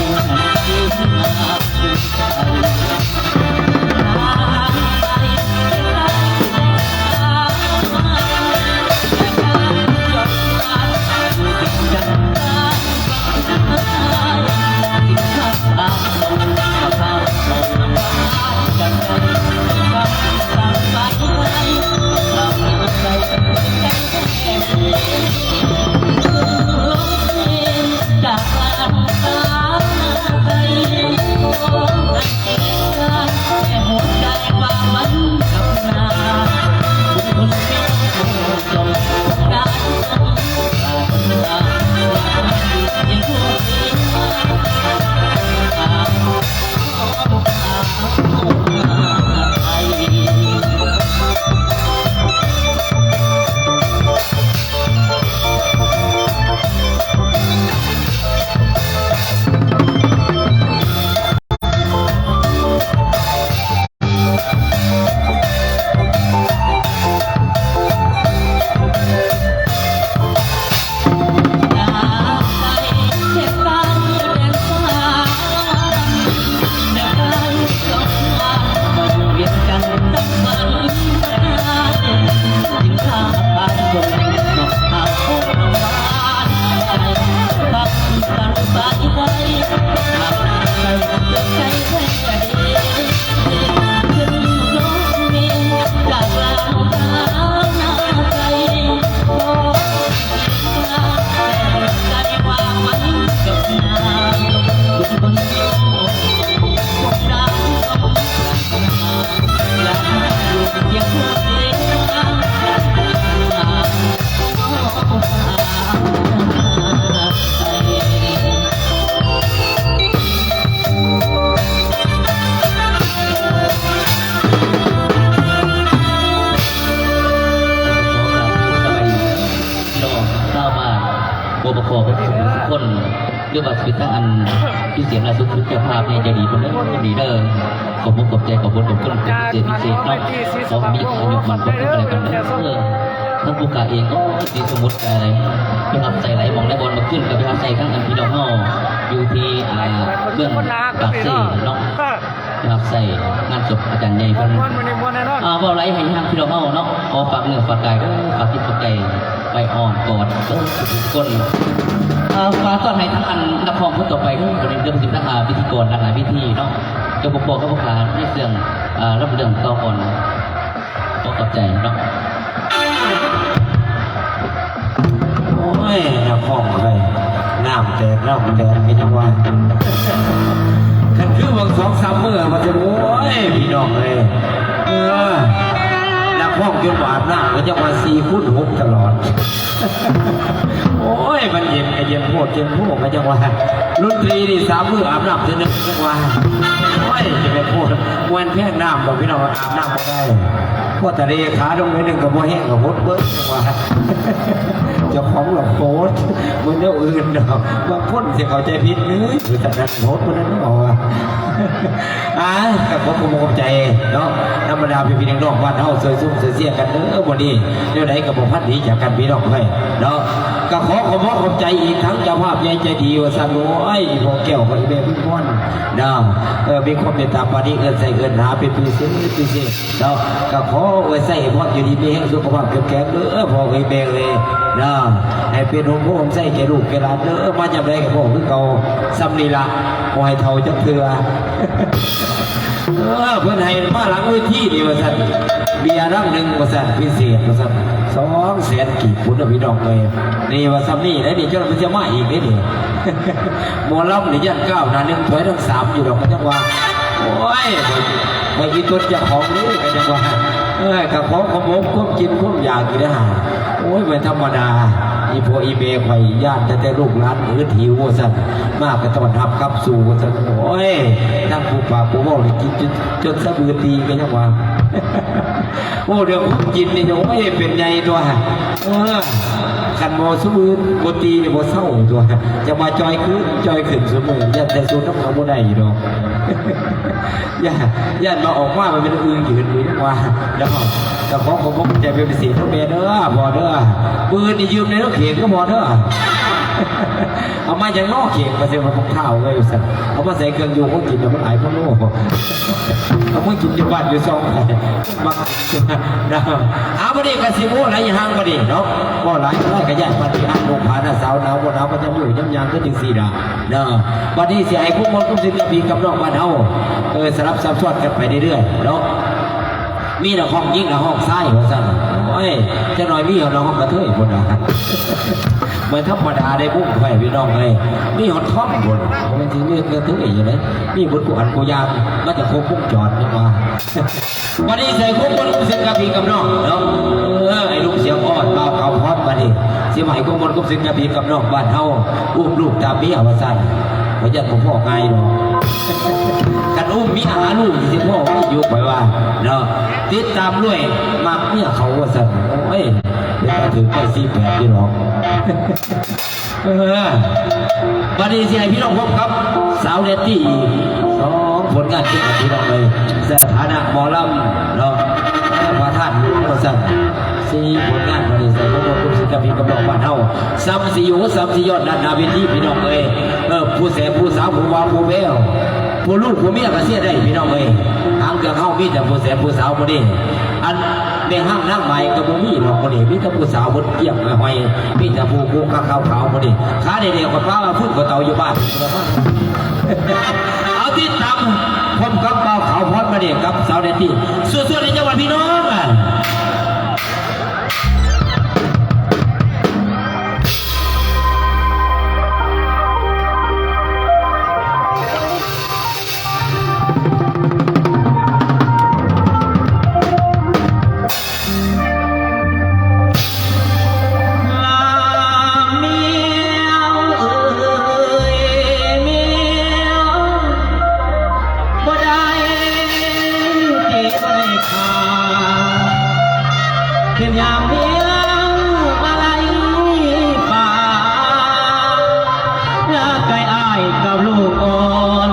ພີ່ນ້ອງຊາວບ້ານ ບໍ່ປະກອບທຸກຄົນ ຫຼືວ່າຊິເປັນທາງອັນພິເສດຫຼາຍສຸດ ເຈົ້າພາບໃຫຍ່ໃຈດີເພິ່ນເດີ ດີເດີ ຂອບອົກຂອບໃຈ ຂອບບຸນຂອບຄຸນເປັນພິເສດພິເສດເນາະ ຂໍໃຫ້ມີອາຍຸໝັ້ນຂວັນຍືນກັນເດີ ທາງຜູ້ກາເອງກໍດີສົມມຸດໃຈ ໄປຮັບໃຊ້ຫຼາຍໝ່ອງຫຼາຍບ່ອນ ມາຂຶ້ນກໍໄປຮັບໃຊ້ທາງອັນພີ່ນ້ອງເຮົາຢູ່ທີ່ ອ່າ ເມືອງປາກເຊເນາະ. ຮັບໃຊ້ງານສົບອາຈານໃຫຍ່ເພິ່ນ ມ່ວນ ມື້ນີ້ມ່ວນແນ່ນອນ ອ່າ ເວົ້າຫຼາຍໃຫ້ທາງພີ່ນ້ອງເຮົາເນາະ ຂໍຝາກເນື້ອຝາກກາຍເດີ ຝາກຈິດຝາກໃຈໄວ້ອ້ອມກອດເດີທຸກໆຄົນ ອ່າ ຝາກຕ້ອນໃຫ້ທາງອັນນັກຮ້ອງຄົນຕໍ່ໄປເດີ ເດີ ເດີ ຊິມາ ອ່າ ພິທີກອນຫຼັກຫຼາຍເວທີເນາະ ຈະບໍ່ພໍກັບພວກຂ້າໃນເລື່ອງ ອ່າ ລຳເລື່ອງຕໍ່ກ່ອນ ຂໍຂອບໃຈເນາະ. ໂອ້ຍ ນັກຮ້ອງເອີຍ ນ້ຳແຕກນ້ຳແຕນ ມີແຕ່ວ່າ ຄັນຄືຫວ່າງສອງສາມມື້ວ່າຈະ ໂອ້ຍ ພີ່ນ້ອງເອີຍ ເອີ ນັກຮ້ອງຈົນບໍ່ອາບນ້ຳ ກໍຈັກວ່າສີ່ຄູນຫົກຕະຫຼອດ. ໂອ້ຍ ມັນເຢັນກໍເຢັນໂພດ ເຢັນໂພດກໍຈັ່ງວ່າ ດົນຕີນີ້ສາມມື້ອາບນ້ຳເທື່ອໜຶ່ງ ຈັ່ງວ່າ ໂອ້ຍ ຈະແມ່ນໂພດ ບໍ່ແມ່ນແພງນ້ຳດອກພີ່ນ້ອງ ອາບນ້ຳບໍ່ໄດ້ ພໍທະເລຂາລົງໜ້ອຍໜຶ່ງກໍບໍ່ແຫ້ງ ກໍຫົດເບີດ ຈັ່ງວ່າ ເຈົ້າຂອງລະໂພດ ບໍ່ແນວອື່ນດອກ ບາງຄົນຊິເຂົ້າໃຈຜິດ ເອີຍ ວ່າຊັ້ນ ໂພດ ຜູ້ນັ້ນເນາະ ວ່າ ອ່າ ກໍຂໍຂອບໃຈເນາະ ທຳມະດາພີ່ໆນ້ອງໆບ້ານເຮົາ ຊ່ວຍຊຸມຊ່ວຍເຊຍກັນເດີ ມື້ນີ້ ແນວໃດກໍບໍ່ພັດໜີຈາກກັນພີ່ນ້ອງເອີຍເນາະ ກໍຂໍຂອບອົກຂອບໃຈອີກທັງເຈົ້າພາບໃຫຍ່ໃຈດີວ່າຊັ້ນ ໂອ້ຍ ພໍ່ແກ້ວ ພໍ່ອີ່ແມ່ເພິ່ນພອນເນາະ ເອີ ມີຄວາມເມດຕາປານີເອື້ອນໃສ່ເອື້ອນຫາເປັນພິເສດ ເນາະ ກໍຂໍອວຍໄຊໃຫ້ພອນຢູ່ດີມີແຮງ ສຸຂະພາບເຂັ້ມແຂງເດີພໍ່ເອີຍແມ່ເອີຍເນາະ ໃຫ້ເປັນຮົ່ມໂພຮົ່ມໄຊແກ່ລູກແກ່ຫຼານເດີ ມາຍາມໃດກໍພໍຄືເກົ່າ ສ່ຳນີ້ລະ ບໍ່ໃຫ້ເຖົ້າຈັກເທື່ອ ເອີ ເພິ່ນໃຫ້ມາຫຼັງເວທີນີ້ວ່າຊັ້ນ ເບຍລັງໜຶ່ງວ່າຊັ້ນ ພິເສດວ່າຊັ້ນ ສອງແສນກີບພຸ້ນເດີພີ່ນ້ອງເອີຍ ນີ້ວ່າສ່ຳນີ້ເດ້ນີ້ ເຈົ້າລະເພິ່ນຈະມາອີກເດ້ນີ້ ໝໍລຳນີ້ຢ້ານກ້າວໜ້າໜຶ່ງຖອຍທັງສາມຢູ່ດອກ ກໍຈັ່ງວ່າ ໂອ້ຍ ໄປ ໄປອີຕົນເຈົ້າຂອງນີ້ ກໍຈັ່ງວ່າ ເອີ ກໍຂໍຂະໝົບຄວາມກິນຄວາມຢາກອີກເດີ ໂອ້ຍ ບໍ່ທຳມະດາ ເອີ ອີພໍ່ອີແມ່ຂ້ອຍຢ້ານແຕ່ ແຕ່ລູກຫຼານອຶດຫິວວ່າຊັ້ນ ມາກໍຕ້ອນຮັບກັບສູ່ວ່າຊັ້ນ. ໂອ້ຍ ທັງຜູ້ປາກຜູ້ເວົ້ານີ້ກິນຈົນ ຈົນສະບືອຕີກໍຍັງວ່າ ໂອ້ ເລື່ອງຂອງກິນນີ້ ໂອ້ຍ ເປັນໃຫຍ່ຕົວະ. ເອີ ຄັນບໍ່ສະບືອບໍ່ຕີນີ້ບໍ່ເຊົາຕົວະ ຈະມາຈ່ອຍຂຶ້ນ ຈ່ອຍຂຶ້ນຊຸມື້. ຢ້ານແຕ່ສູນນຳເຂົາບໍ່ໄດ້ດອກ. ຢ້ານ ຢ້ານວ່າອອກມາມັນເປັນອຶ່ງຢືນຢູ່ວ່າ. ແລ້ວກໍ ກໍຂໍຂອບໃຈເປັນພິເສດເດີ້ແມ່ເດີ້ ພໍ່ເດີ້. ມື້ອື່ນນີ້ຢືມແດ່ເດີ້ເຂ່ງເດີ້ພໍ່ເດີ້. ເອົາມາຫຍັງເນາະເຂ່ງ ວ່າຊິວ່າຂອງທ້າວເອີຍວ່າຊັ້ນ. ເອົາມາໃສ່ເຄື່ອງຢູ່ຂອງກິນແລ້ວມັນອາຍຄົນໂອ້. ເອົາມາກິນຢູ່ບ້ານຢູ່ຊ່ອງ ມັກ ເອົາ ບັດນີ້ກໍຊິເວົ້າຫຼາຍຢ່າງບັດນີ້ເນາະ ເວົ້າຫຼາຍກໍຢ້ານບັດນີ້ ອັນ ລູກພານາສາວໜາວບໍ່ໜາວ ກໍຈະຢູ່ຍາມຍາມຄືຈັ່ງຊີ້ລະ. ເນາະ ບັດນີ້ຊິໃຫ້ຄົນມ່ວນຄວາມຊື່ກັບພີ່ກັບນ້ອງບ້ານເຮົາ ເອີ ສະຫຼັບສັບຊ້ອນກັນໄປເລື້ອຍໆເນາະ. ມີນັກຮ້ອງຍິງ ນັກຮ້ອງຊາຍວ່າຊັ້ນ. ໂອ້ຍ ຈັກໜ້ອຍມີຮອດນັກຮ້ອງກະເທີຍພຸ້ນນະ. ບໍ່ທຳມະດາເດ້ ວົງຂ້ອຍພີ່ນ້ອງເອີຍ ມີຮອດທອມພຸ້ນ. ບໍ່ແມ່ນຊິມີກະເທີຍຢູ່ເດ້ ມີເບິດຄູ່ອັນຄູ່ຢ່າງ ມາຈາກຄົບວົງຈອນຍັງວ່າ. ບັດນີ້ໃສ່ຄົບຄົນຄົບເສັນກັບພີ່ກັບນ້ອງເນາະ. ເອີ ໃຫ້ລູກສຽງອອດບ່າວຂາວພອນ ບັດນີ້ຊິມາໃຫ້ຄົບຄົນຄົບເສັນກັບພີ່ກັບນ້ອງບ້ານເຮົາ ອຸ້ມລູກຕາມເມຍວ່າຊັ້ນ. ບໍ່ຢ້ານບໍ່ພໍງ່າຍດອກ ຄັນອຸ້ມເມຍຫາລູກຊິພໍໄວຢູ່ຂ້ອຍວ່າເນາະ. ຕິດຕາມລວຍມັກເມຍເຂົາວ່າຊັ້ນ. ໂອ້ຍ ເປັນຕາຖືກໄປສີ່ແປດຢູ່ດອກ. ເອີ ບັດນີ້ຊິໃຫ້ພີ່ນ້ອງພົບກັບສາວແນດຕີ້ອີກສອງຜົນງານເປັນພີ່ນ້ອງເອີຍ. ສະຖານະໝໍລຳເນາະ ປະທານວງວ່າຊັ້ນ. ສີ່ຜົນງານ ບັດນີ້ໃສ່ຄວາມຮູ້ສຶກກັບພີ່ກັບນ້ອງບ້ານເຮົາ ສ່ຳຊິຢູ່ ສ່ຳຊິຍອດດ້ານໜ້າເວທີພີ່ນ້ອງເອີຍ. ເອີ ຜູ້ແສບຜູ້ສາວ ຜູ້ບ່າວຜູ້ແບ້ວ ຜູ້ລູກຜູ້ເມຍກໍເຊຍໄດ້ພີ່ນ້ອງເອີຍ. ຫາງເຄື່ອງເຮົາມີແຕ່ຜູ້ແສບຜູ້ສາວມື້ນີ້ ອັນ ແມ່ຮ້າງນາງໝາຍກໍບໍ່ມີດອກມື້ນີ້ ມີແຕ່ຜູ້ສາວເບິດກ້ຽງຫ້ອຍ ມີແຕ່ຜູ້ກຸກກັກຂາວໆມື້ນີ້. ຂາແດດໆກໍປາວ່າຟຶກກໍເຕົາຢູ່ບ້ານ. ເອົາ ຕິດຕາມພົບກັບບ່າວຂາວພອນມາເດກັບສາວແນດຕີ້ ສວດໆໃນຈັງຫວັດພີ່ນ້ອງ. ລາແມວເອີຍແມວ ບໍ່ໄດ້ເຈັບໃຫ້ຂາ ເປັນຍາມແມວມາໄລ່ປ່າ ລາໄກອ້າຍກັບລູກອ່ອນ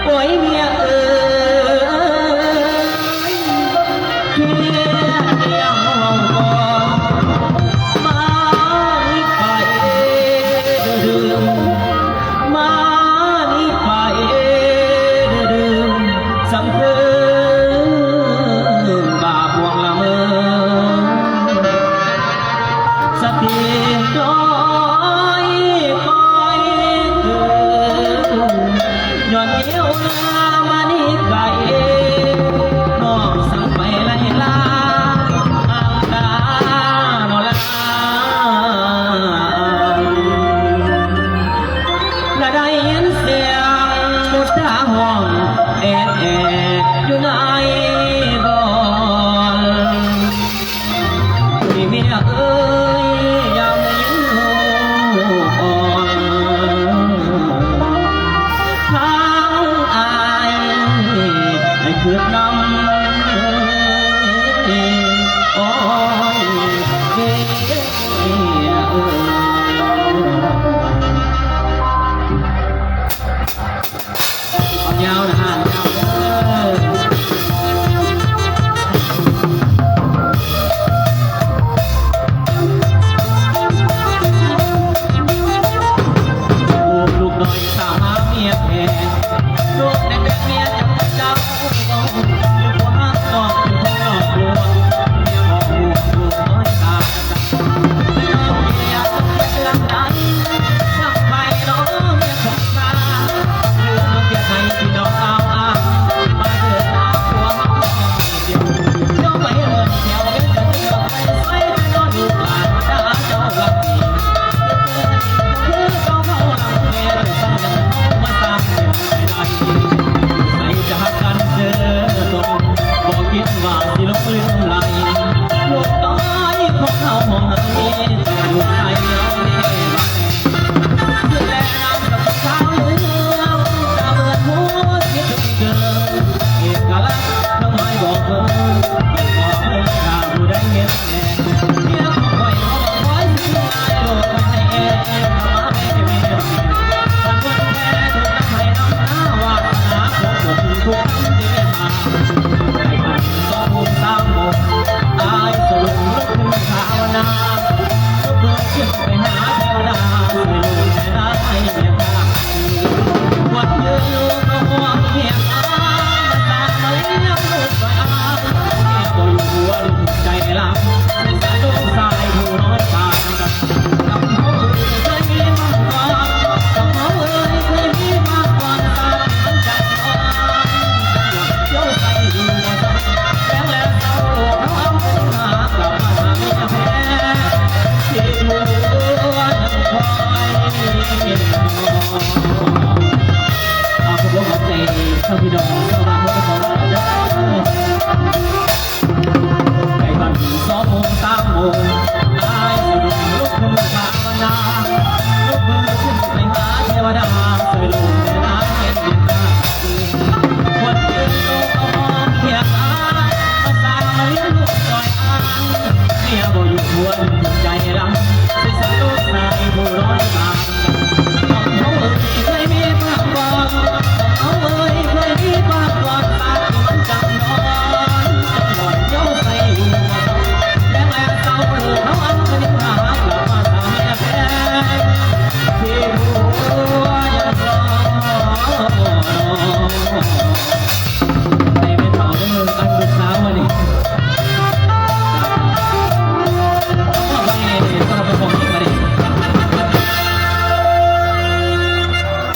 ໂອ້ຍເມຍເອີຍ ເມຍຍັງເວົ້າກ່ອນ ມານີ້ໄປເດີ ມານີ້ໄປເດີ ສຳເພືນບາບຫວງລະເມີ ສະຕິນ້ອຍປ່ອຍເກີນ ຍ້ອນເອວມານີ້ໄກ ນ້ອງສັ່ງໄປໄລ່ລາ ອາງການອລາ ລະໄດ້ຍິນສຽງມຸດຕາຮ້ອງແອດໆຢູ່ໃນບ່ອນ ໂອ້ຍເມຍເອີຍ ຢາກໄດ້ຍິນລູກອ່ອນ ທາງອ້າຍໃຫ້ຄຶດນຳ ໂອ້ຍເມຍເອີຍ. ເອົາຍາວນະ ຍາວເດີ ພີ່ນ້ອງຊາວບ້ານເຮົາກໍຂໍລາເດີ ໃກ້ບ້ານສອງໂມງສາມໂມງ ອ້າຍສະດຸ້ງລຸກຂຶ້ນພາວະນາ ລຸກມື້ຂຶ້ນໄປຫາເທວະດາ ຊ່ວຍລູກແມ່ນາງເຮັດວຽກການ ຄົນອື່ນໂຕກໍຫອມພຽງອາຍ ມາສ້າງມາລ້ຽງລູກຊ່ອຍອ້າຍ ເມຍບໍ່ຢູ່ຄວນໃຈຫຼັງ ຊິສະຫຼຸບໃສ່ຜູ້ຮ້ອຍຕາຍ.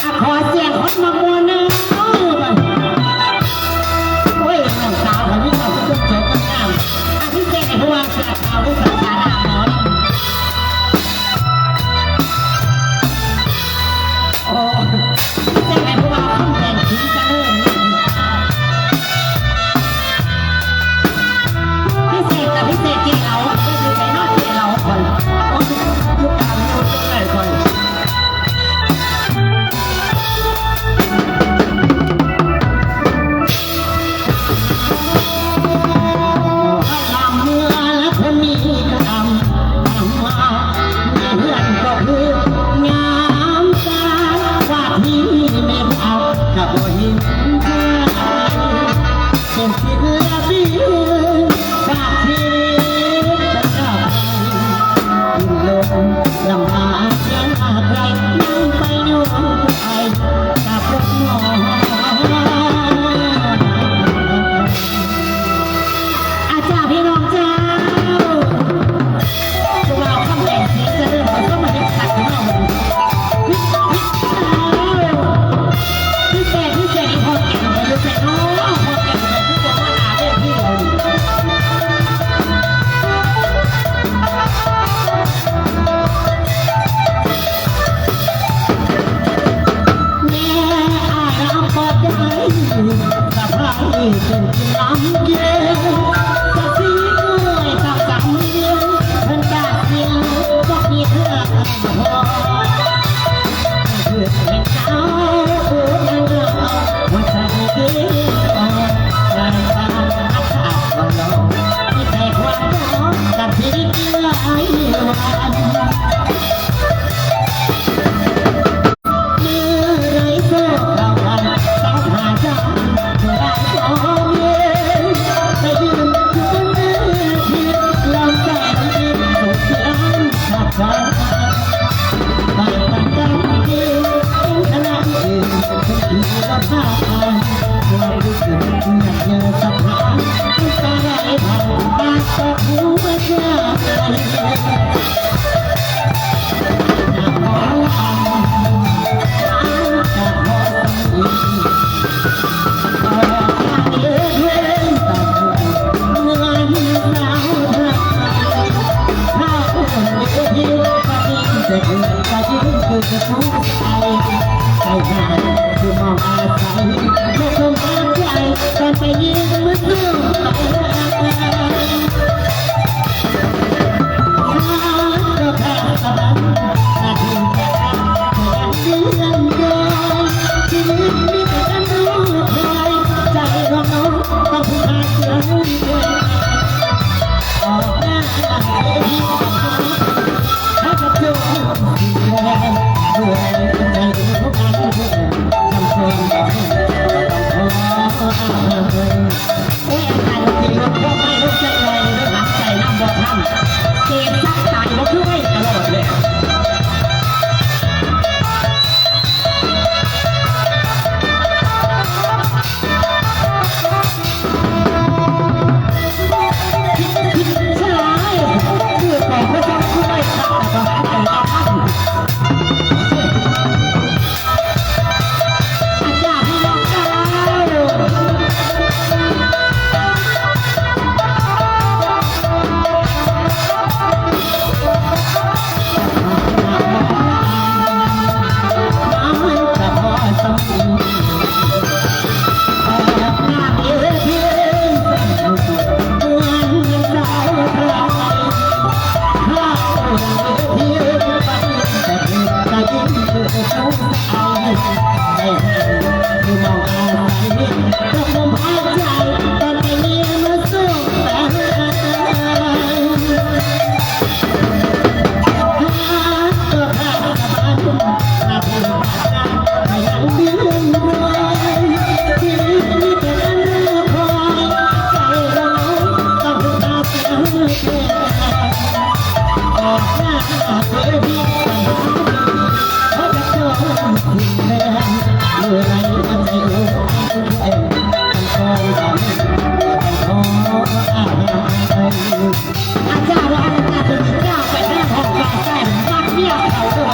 ອ່ະ ຂໍສຽງຄົນມັກມ່ວນແດ່ເດີ. ໂອ້ຍ ນ້ອງສາວຂ້ອຍມີນ້ອງຄົນສົວຍຄົນງາມ ອະ ພິເສດໃຫ້ຜູ້ວ່າເສື້ອຂາວ ຫຼື ເສື້ອຂາວໜ້າໝໍລຳ. ໂອ້ ພິເສດໃຫ້ຜູ້ວ່າຄຳແພງສີຈະເລີນ. ພິເສດກະພິເສດເຈ້ເຫຼົາ ເຈົ້າຢູ່ໃສເນາະເຈ້ເຫຼົາຂ້ອຍ? ໂອ້ຍ ຢູ່ກາງຢູ່ຕົງໃດຂ້ອຍ. ລຳເມືອລະຄົນມີກະດຳ ດຳມາເຮືອນກໍຄືງາມຕາ ວ່າທີ່ແມ່ນເອົາກະບໍ່ເຫັນໃຈ ເປັນສິລະປິນ ຝາກຊີວິດໄປກັບ ອາ ຈ້າ ພີ່ນ້ອງເຈົ້າ ຜູ້ບ່າວຄຳແພງສີຈະເລີນ ເຂົາເຈົ້າມາເຮັດຄັກເນາະ ພິເສດ ພິເສດ ອີ່ພໍ່ແກ່ນໄປຢູ່ໃສເນາະ ພໍ່ແກ່ນໄປຄືບໍ່ມາຫາເດ້ພີ່. ແມ່ອ້າຍຮັບບໍ່ໄດ້ ສະພາຍຈົນກິນລຳເກ ສະສີເອື້ອຍປາກສາມເດືອນ ເພິ່ນກະສິລບໍ່ມີເທື່ອ ໂອ້ຍ ອາກາດເຢັນລົດພວກໄມ້ລົດຈັກໜ້ອຍ ໄດ້ຫາຍໃຈນຳບໍ່ທັນ ເສບສັກຕາຍບໍ່ຄືໄວ້ຕະຫຼອດແລ້ວ. ອາຈານພີ່ນ້ອງເຈົ້າ. เ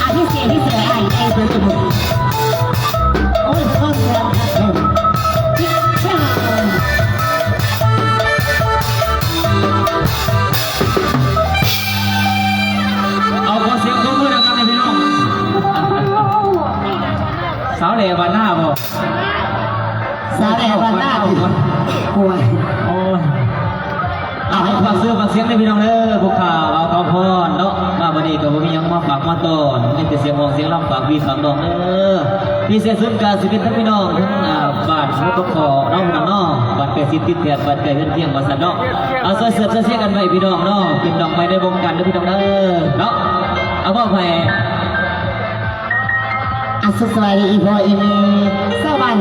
່ະ ພິເສດ ພິເສດ ອ້າຍ ອ້າຍ ເບິ່ງ ໂອ້ຍ ຄວາມແຊບຄັກແທ້ ເອົາ ຂໍສຽງຕົບມືດັງໆ ໃຫ້ພີ່ນ້ອງ ສາວແຫຼບ້ານນາບໍ່? ສາວແຫຼບ້ານນາ ໂອ້ຍ ໂອ້ຍ ເອົາ ໃຫ້ຝາກຊື່ຝາກສຽງເດີພີ່ນ້ອງເດີ ພວກຂ້າ ບ່າວຂາວພອນເນາະ ມາມື້ນີ້ກໍບໍ່ມີຫຍັງມາຝາກມາຕ້ອນ ມີແຕ່ສຽງຮ້ອງສຽງລຳ ຝາກພີ່ຝາກນ້ອງເດີ ພິເສດສຸດກໍຊິເປັນທັງພີ່ນ້ອງ ທັງ ອ່າ ບ້ານຫົວປາກຄໍ່ເນາະ ພີ່ນ້ອງເນາະ ບ້ານໃກ້ຊິດຕິດແຖບ ບ້ານໃກ້ເຮືອນຄຽງວ່າຊັ້ນເນາະ ເອົາ ຊ່ວຍເສີບຊ່ວຍເຊຍກັນໄວ້ພີ່ນ້ອງເນາະ ເປັນນ້ອງໃໝ່ໃນວົງການເດີພີ່ນ້ອງເດີ ເນາະ ເອົາ ມອບໃຫ້ ອ່ະ ສຸກສະບາຍດີອີ່ພໍ່ອີ່ແມ່ ຊາວບ້ານ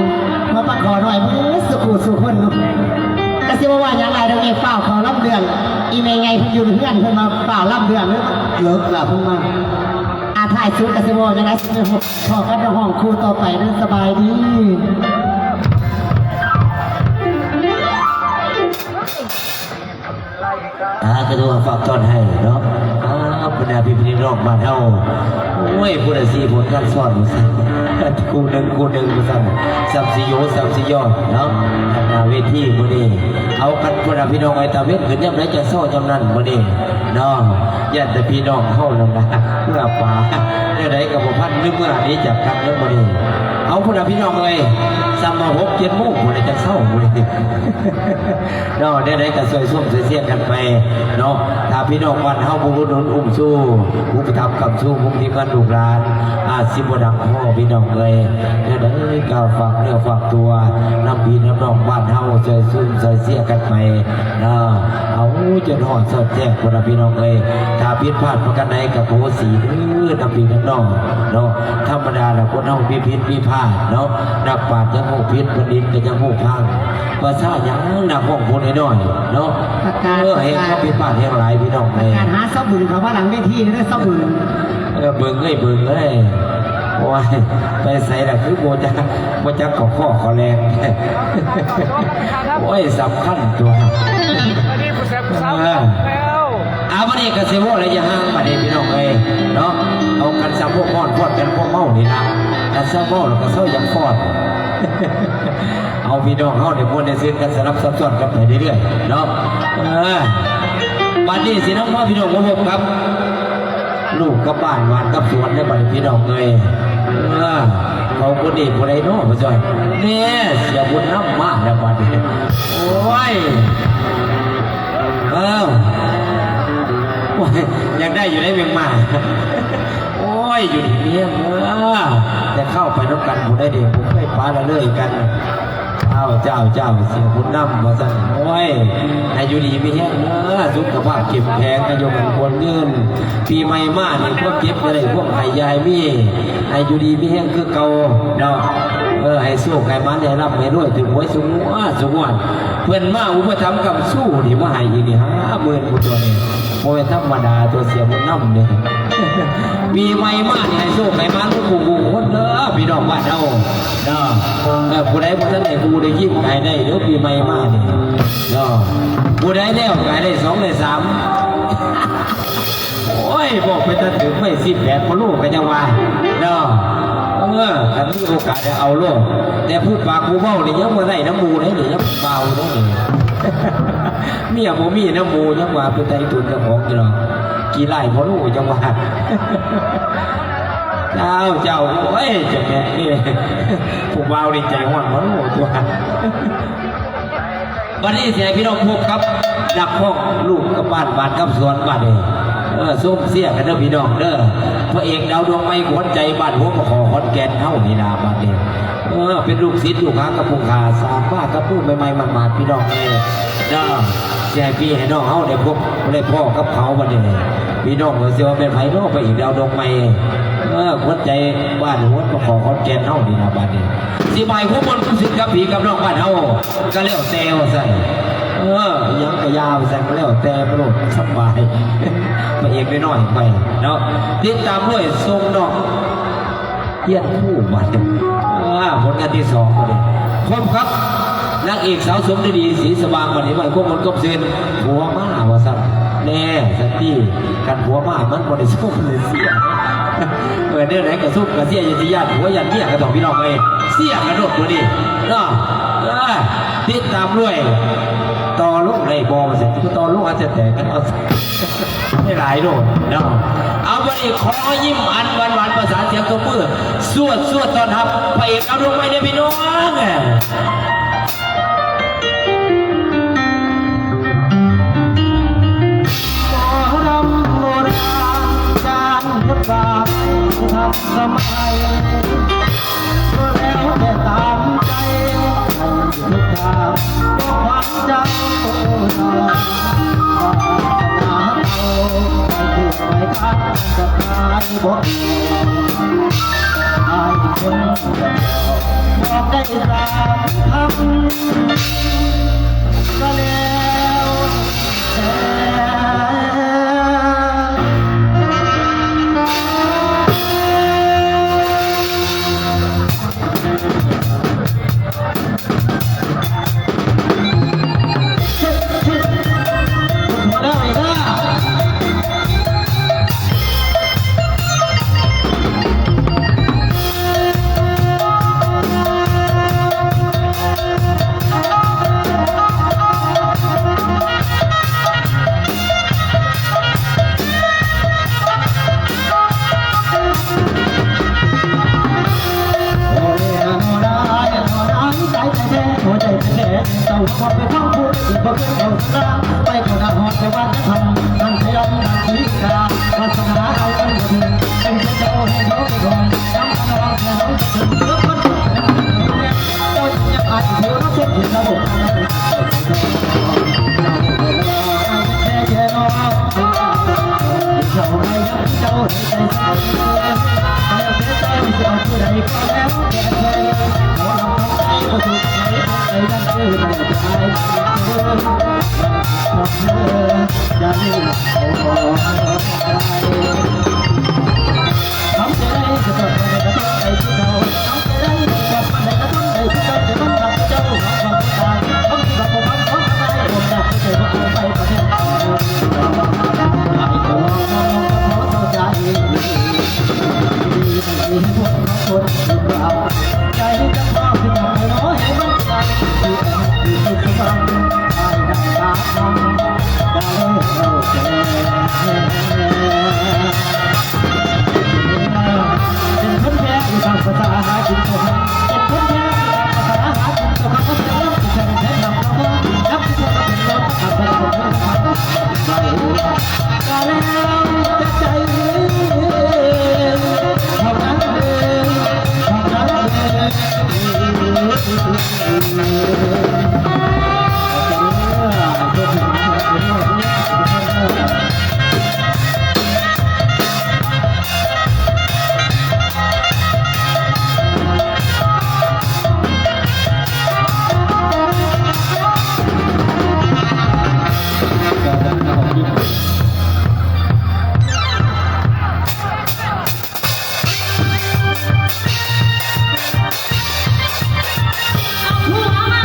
ຫົວປາກຄໍ່ນ້ອຍເບິດສູ່ຜູ້ສູ່ຄົນເນາະ ກະຊິບໍ່ວ່າຫຍັງຫຼາຍດອກ ນີ້ຟ້າວເຂົ້າລຳເລື່ອງ ອີ່ແມ່ໃຫຍ່ເພິ່ນຢູ່ເຮືອນ ເພິ່ນມາຟ້າວລຳເລື່ອງເລີຍ ເລີກລະເພິ່ນມາ ອ່າ ທ້າຍສຸດກະຊິບໍ່ວ່າຫຍັງຫຼາຍ ພໍ້ກັນໃນຫ້ອງຄູ່ຕໍ່ໄປເດີ ສະບາຍດີ. ອ່າ ກະຖືວ່າຝາກຕ້ອນໃຫ້ເນາະ ອ່າ ບັນດາພີ່ນ້ອງບ້ານເຮົາ ໂອ້ຍ ຜູ້ໃດສີ່ຜົນການສອນວ່າຊັ້ນ ຄູ່ໜຶ່ງຄູ່ໜຶ່ງວ່າຊັ້ນ ສັບຊິໂຍສັບຊິຢອນເນາະ ໜ້າເວທີມື້ນີ້ ເອົາກັນພຸ້ນລະພີ່ນ້ອງເອີຍ ຕາເວັນຂຶ້ນຍາມໃດຈະເຊົາຍາມນັ້ນມື້ນີ້ເນາະ ຢ້ານແຕ່ພີ່ນ້ອງເຮົານັ້ນລະເມື່ອປາ ແນວໃດກະບໍ່ພັນ ຫຼືເມື່ອໜີຈາກກັນເດີມື້ນີ້ ເອົາພຸ້ນລະພີ່ນ້ອງເອີຍ ສ່ຳວ່າຫົກເຈັດໂມງພຸ້ນລະຈະເຊົາມື້ນີ້ ເນາະ ແນວໃດກໍຊ່ວຍຊົມຊ່ວຍເຊຍກັນໄປເນາະ ຖ້າພີ່ນ້ອງບ້ານເຮົາບໍ່ອຸດໜູນອຸ້ມຊູ ອຸປະຖຳຄ້ຳຊູ ພວກທີມງານລູກຫຼານ ອາດຊິບໍ່ດັງພໍພີ່ນ້ອງເອີຍ ແນວໃດກໍຝາກເນື້ອຝາກຕົວນຳພີ່ນຳນ້ອງບ້ານເຮົາ ຊ່ວຍຊຸມຊ່ວຍເຊຍກັນໄປເນາະ ເອົາຈົນຮອດຊອດແຈ້ງພຸ້ນລະພີ່ນ້ອງເອີຍ ຖ້າຜິດພາດປະການໃດກໍຂໍໂຫສິເດີນຳພີ່ນຳນ້ອງເນາະ ທຳມະດາລະຄົນເຮົາມີຜິດມີພາດເນາະ ນັກປາດຍັງຮູ້ຜິດ ບັນດິດກໍຍັງຮູ້ພັງ ພາສາຫຍັງນະ ຂອງຜູ້ນ້ອຍໆເນາະ ປະກາດ ເອີ ປະກາດ ແຮ່ງຄວາມຜິດພາດແຮ່ງຫຼາຍພີ່ນ້ອງເອີຍ ປະກາດຫາຊາວບຶງເຂົ້າມາຫຼັງເວທີເດີ ຊາວບຶງ ເອີ ບຶງເອີຍ ບຶງເອີຍ ໂອ້ຍ ໄປໃສລະ ຄືບໍ່ຈັກ ບໍ່ຈັກເຂົ້າຄໍ້ເຂົ້າແລງ ໂອ້ຍ ສຳຄັນຕົວະ ອັນນີ້ຜູ້ແຊບຜູ້ສາວ ເອີ ແລ້ວ ອ່າ ບັດນີ້ກໍຊິເວົ້າໄລຍະຫ່າງບັດນີ້ພີ່ນ້ອງເອີຍເນາະ ເອົາກັນສຳໂພກຮ້ອນຟ້ອນກັນພວກເມົານີ້ລະ ຄັນເຊົາເມົາແລ້ວກໍເຊົາຢາກຟ້ອນ ເອົາ ພີ່ນ້ອງເຮົາໄດ້ມ່ວນໄດ້ຊື່ນກັນ ສະຫຼັບຊັບຊ້ອນກັນໄປເລື້ອຍໆເນາະ ເອີ ບັດນີ້ຊິນຳພາພີ່ນ້ອງມາພົບກັບ ລູກກັບບ້ານ ຫວານກັບສວນເດ້ບັດນີ້ພີ່ນ້ອງເອີຍ ເອີ ເຂົາຄົນນີ້ຜູ້ໃດເນາະ ຜູ້ຊ່ອຍ ແນ່ ເສຍບຸນນຳມາແລ້ວບັດນີ້ ໂອ້ຍ ເອີ ໂອ້ຍ ຢາກໄດ້ຢູ່ໃດແມງໝ້າ ໂອ້ ໂອ້ຍ ຢູ່ດີມີແຮງເດີ ແຕ່ເຂົ້າໄປນຳກັນຜູ້ໃດເດ້ ບໍ່ເຄີຍປະລະເລີຍກັນ. ອ້າວ ເຈົ້າ ເຈົ້າ ເສຍບຸນນຳ ວ່າຊັ້ນ. ໂອ້ຍ ໃຫ້ຢູ່ດີມີແຮງເດີ ສຸຂະພາບເຂັ້ມແຂງ ອາຍຸໝັ້ນຂວັນຍືນ. ປີໃໝ່ມານີ້ ຄວາມເຈັບຢ່າໄດ້ ຄວາມໄຂ້ຢ່າໃຫ້ມີ ໃຫ້ຢູ່ດີມີແຮງຄືເກົ່າເນາະ. ເອີ ໃຫ້ໂຊກໃຫ້ໝານ ໃຫ້ລ່ຳໃຫ້ລວຍ ຖືກຫວຍຊຸງງວດ ຊຸງງວດ. ເພິ່ນມາອຸປະຖຳຄ້ຳຊູນີ້ ມາໃຫ້ອີກນີ້ ຫ້າໝື່ນກວ່າຕົວນີ້ ບໍ່ແມ່ນທຳມະດາຕົວ ເສຍບຸນນຳນີ້. ປີໃໝ່ມານີ້ ໃຫ້ໂຊກໃຫ້ໝານທຸກຜູ້ທຸກຄົນເດີ ພີ່ນ້ອງບ້ານເຮົາເນາະ. ເອີ ຜູ້ໃດບໍ່ທັນໄດ້ຮູ້ໄດ້ຍິນ ໃຫ້ໄດ້ເດີ ປີໃໝ່ມານີ້ເນາະ. ຜູ້ໃດແລ້ວກະໃຫ້ໄດ້ສອງໄດ້ສາມ. ໂອ້ຍ ບອກເປັນຕາຖືກໄມ້ສິບແປດໂລກະຍັງວ່າເນາະ. ເອີ ຄັນມີໂອກາດໄດ້ເອົາໂລດ ແຕ່ຜູ້ປາກຜູ້ເວົ້ານີ້ຍັງບໍ່ໄດ້ນຳໝູ່ເດ້ນີ້ ຍັງເບົາເດ້ນີ້. ເມຍບໍ່ມີນຳໝູ່ ຍັງວ່າເປັນຕາອີຕຸນເຈົ້າຂອງຢູ່ດອກ. ຂີ້ຮ້າຍບໍ່ຮູ້ ຍັງວ່າ. ເຈົ້າ ເຈົ້າ ໂອ້ຍ ຈະແມ່ນເດ້ ຜູ້ບ່າວນີ້ໃຈຮ້ອນບໍ່ຮູ້ຕົວ. ບັດນີ້ຊິໃຫ້ພີ່ນ້ອງພົບກັບນັກຮ້ອງລູກກັບບ້ານ ບ້ານກັບສວນ ບັດນີ້. ເອີ ຊົມເຊຍກັນເດີພີ່ນ້ອງເດີ ພະເອກດາວດວງໃໝ່ ຂວັນໃຈບ້ານຫົວປະຂໍ ຂອນແກ່ນເຮົານີ້ລະບັດນີ້. ເອີ ເປັນລູກສິດລູກຫາກັບຜູ້ຂ້າ ສ້າງມາກັບມືໃໝ່ໆ ໝາດໆ ພີ່ນ້ອງເອີຍເດີ. ຊິໃຫ້ພີ່ໃຫ້ນ້ອງເຮົາໄດ້ພົບໄດ້ພໍ້ກັບເຂົາບັດນີ້. ພີ່ນ້ອງກໍຊິວ່າແມ່ນໃຜເນາະ ພະເອກດາວດວງໃໝ່ ເອີ ຂວັນໃຈບ້ານຫົວປະຂໍ ຂອນແກ່ນເຮົານີ້ລະບັດນີ້. ຊິໝາຍຄວາມມ່ວນຄວາມຊື່ນກັບພີ່ກັບນ້ອງບ້ານເຮົາກໍແລ້ວແຕ່ວ່າຊັ້ນ. ເອີ ອີ່ຫຍັງກໍຢ່າວ່າຊັ້ນ ກໍແລ້ວແຕ່ໄປໂລດ ສະບາຍ. ພະເອກນ້ອຍໆ ໄປເນາະ ຕິດຕາມດ້ວຍຊົງນ້ອງຮຽນຄູບັດນີ້. ເອີ ຜົນງານທີສອງບັດນີ້ ພົບກັບນາງເອກສາວສົມລະດີ ສີສະຫວ່າງ ບັດນີ້ ໄວ້ຄວາມມ່ວນຄວາມຊື່ນ ຜົວມາວ່າຊັ້ນ. ແນ່ ສະຕິ ຄັນຜົວມາມັນບໍ່ໄດ້ຊົງໄດ້ເຊຍ. ເອີ ແນວໃດກະຊົງກະເຊຍ ຢ່າຊິຢ້ານຜົວຢ້ານເມຍກະເຖາະ ພີ່ນ້ອງເອີຍ ເຊຍກະໂດດໂດດນີ້ເນາະ. ເອີ ຕິດຕາມດ້ວຍ ຕໍ່ລົງໄດ້ບໍ່ ວ່າຊັ້ນ ຕໍ່ລົງອາດຈະແຕກກັນເອົາ ໄດ້ຫຼາຍໂດດເນາະ. ເອົາ ບັດນີ້ຂໍຍິ້ມອັນຫວານໆ ປະສານສຽງຕົບມື ສວດໆ ຕ້ອນຮັບພະເອກດາວດວງໃໝ່ເດີພີ່ນ້ອງ. ໝໍລຳໂບລານ ການເຮັດບາບທັນສະໄໝ ກໍແລ້ວແຕ່ຕາມໃຈ ໃຫ້ທຸກຢ່າງ ບໍ່ຂວາງເຈົ້າດອກ. ວາສະໜາເຮົາ ໃຫ້ຜູ້ໄປທາງສະບາຍບໍ່ ອາຍຄົນ ບອກໄດ້ສາມຄຳ ກໍແລ້ວແຕ່. ໃຈຈະພາໄປນຳໃຜເນາະ ໃຫ້ມັນໄກ ຢູ່ແອບຢູ່ສຸດສະຫວ່າງ. ເອົາຜົວມາ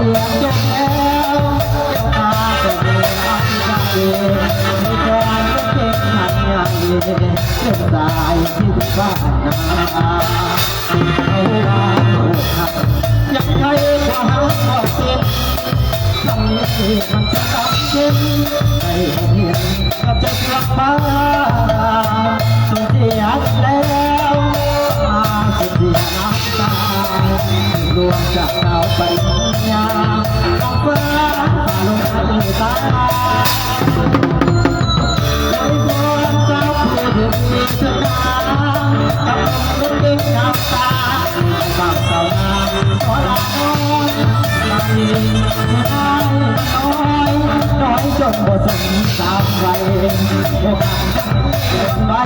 ຈົບແລ້ວ ເຈົ້າມາກໍມີອັນໃດ ມີຄວາມເປັນໄທໃຫຍ່ ເປັນສາຍທີ່ບ້ານນາ ເຂົາວ່າໂອກຫັກ ຍັງໄທກວ່າຮັກບໍ່ເປັນ ຄຳນີ້ມັນຈະຕຳເປັນ ໄດ້ເຫັນກັບໃຈກວ້າງບາງ ສູນເສຍແລ້ວ ມາສູນເສຍນຳ ຕາ ລວມຈາກສາວປັນຍາ ນ້ອງຟ້າ ລົງໃຫ້ຕາ ອວຍພອນເຈົ້າຜູ້ເປັນເທດສະດາ ກັບຄົນເປັນນ້ຳຕາ ບ່າວສາວນາ ຂໍລານອນ ໄປ ຜູ້ຊາຍນ້ອຍ ນ້ອຍຈົນບໍ່ສົນສາມໄວ ໂອກາດ ໄວ້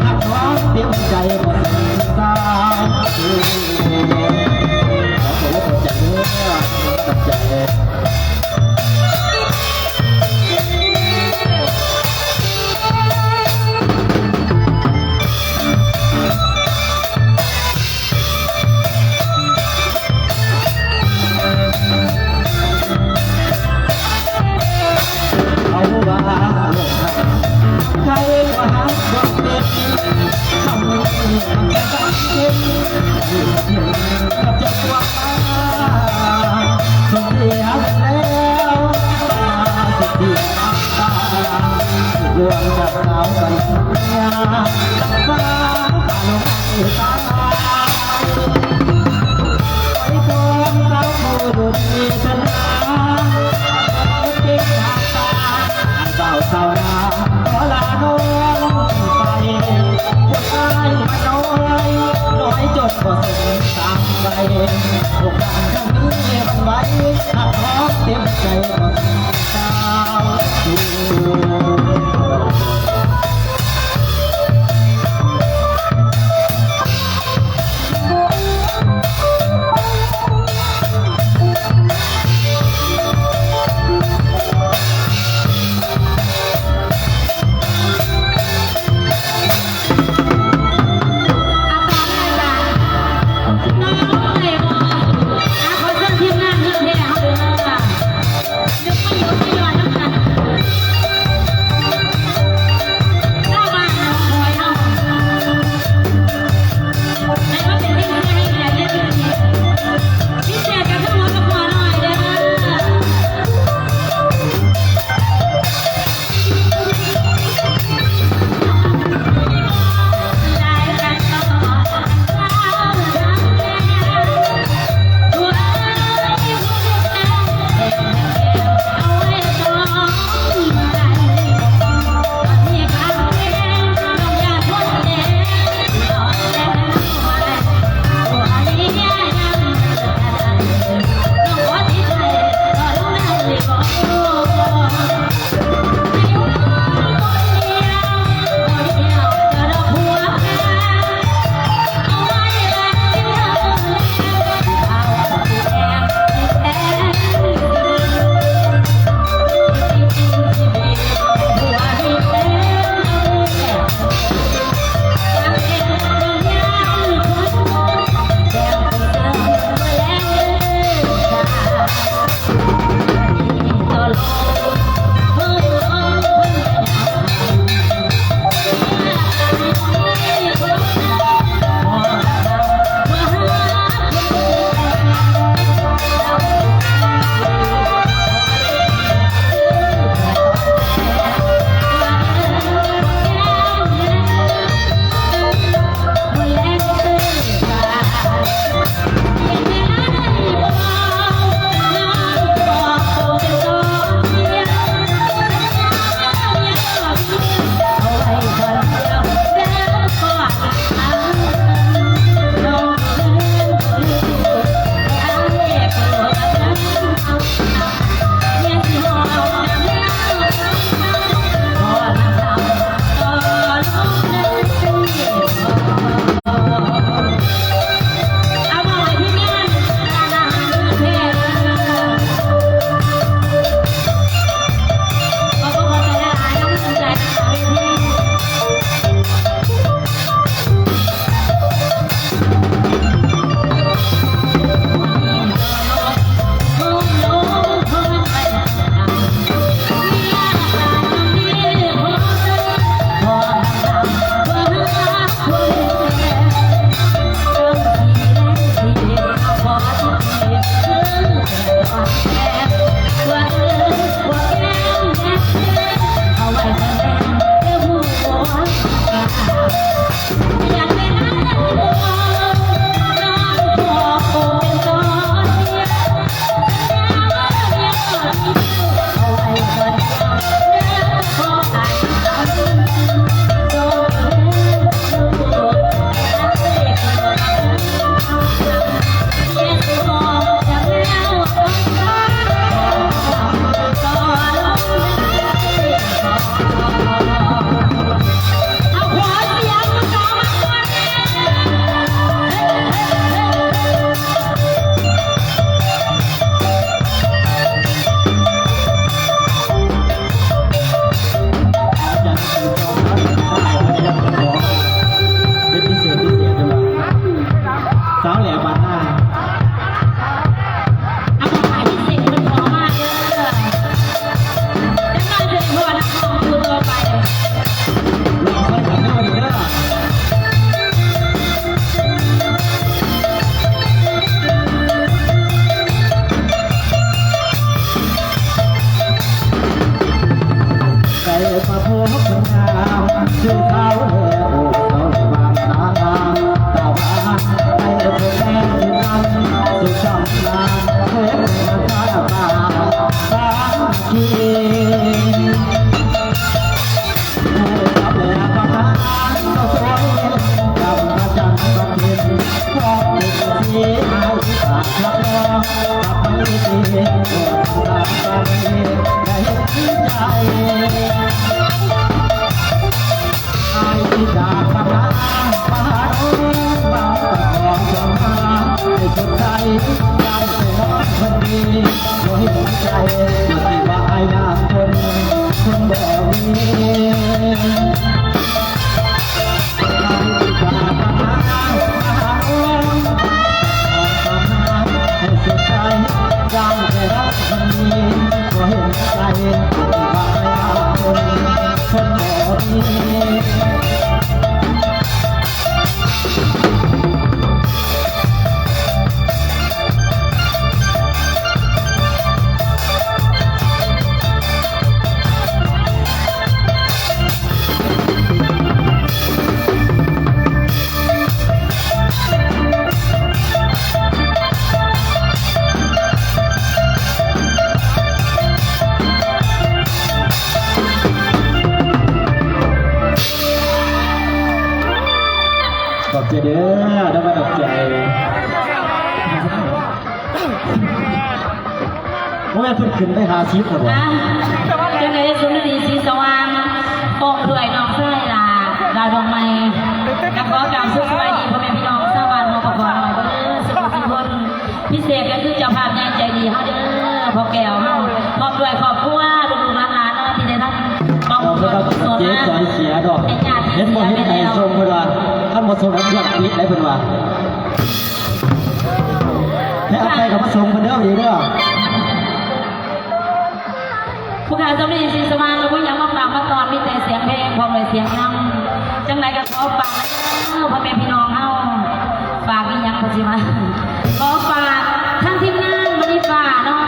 ຮັກນ້ອງເຕັມໃຈບໍ່ເປັນສາວ ຂອບໃຈເດີ ຂອບໃຈ. ເຂົາວ່າໂລກຮັກ ໃຜກໍຮັກບໍ່ເປັນ ຄຳນີ້ມັນຈະບາດເຈັບ ເຈັບກວ່າສົມເສຍແລ້ວ ມາເສຍນ້ຳຕາ ລວມກັບສາວໄປຍາ ຟ້າລົງໃຫ້ຕາ ໄປຄວນສາວຜູ້ດຸນເມດຕາ ເປັນນາງຕາ ອັນເວົ້າເຊົານາ ຂໍລານ້ອງໄປ ຜູ້ຊາຍມັນນ້ອຍ ນ້ອຍຈົນບໍ່ສົນສາມໄວ ໂອກາດຄັ້ງນີ້ມັນໄວ ຮັກນ້ອງເຕັມໃຈບໍ່ສາວ. ອ່ະ ຕໍ່ເລີຍອາຈານ ຕໍ່ເລີຍບໍ່? ອ່ະ ຂໍເຊີນທີມງານເຮືອນແພເຮົາເດີ. สาวแหลมบ้านนา เอาของขายพิเศษเพิ่นขอมาเด้อ จักหน่อยเพิ่นขอนักร้องผู้ต่อไป ลองใส่กันเด้อ เด้อ ได้มาพบคนงามชื่อเขาแล โอ้ เขาบ้านนา ตาหวาน ให้คนแม่ที่นั่น สุขสำราญ พบกันตาตาสามัคคี ขอบใจเด้อ นำมาขอบใจ บ่แม่นเพิ่นขึ้นไปห้าสิบแล้วบ่ อ่ะ จังใด๋ สุนทรี ศรีสว่าง พร้อมด้วยน้องชายหล้า ดาวดวงใหม่ ก็ขอกราบสวัสดีพ่อแม่พี่น้องชาวบ้าน หอ ปก น้อย เบิดสุขทุกคน พิเศษก็คือเจ้าภาพใหญ่ใจดีเฮาเด้อ พ่อแก้วเฮา พร้อมด้วยครอบครัว ลูกๆหลานๆเนาะ ที่ได้รับมอบบุญส่วนกุศลนะ เจ๊สอยเสียดอก เห็นบ่เห็นให้ส่งเพิ่นว่า คันบ่ส่งแล้วเรียกผิดได้เพิ่นว่า ให้เอาไปกับพระสงฆ์เพิ่นเด้อ ดีเด้อ ผู้ขาสำลีศรีสว่างก็บ่มีหยังมาฝากมาต้อน มีแต่เสียงเพลงพร้อมด้วยเสียงนำ จังใด๋ก็ขอฝากเด้อ พ่อแม่พี่น้องเฮา ฝากอีหยังก็สิว่า ขอฝากทั้งทีมงานมณีฟ้าเนาะ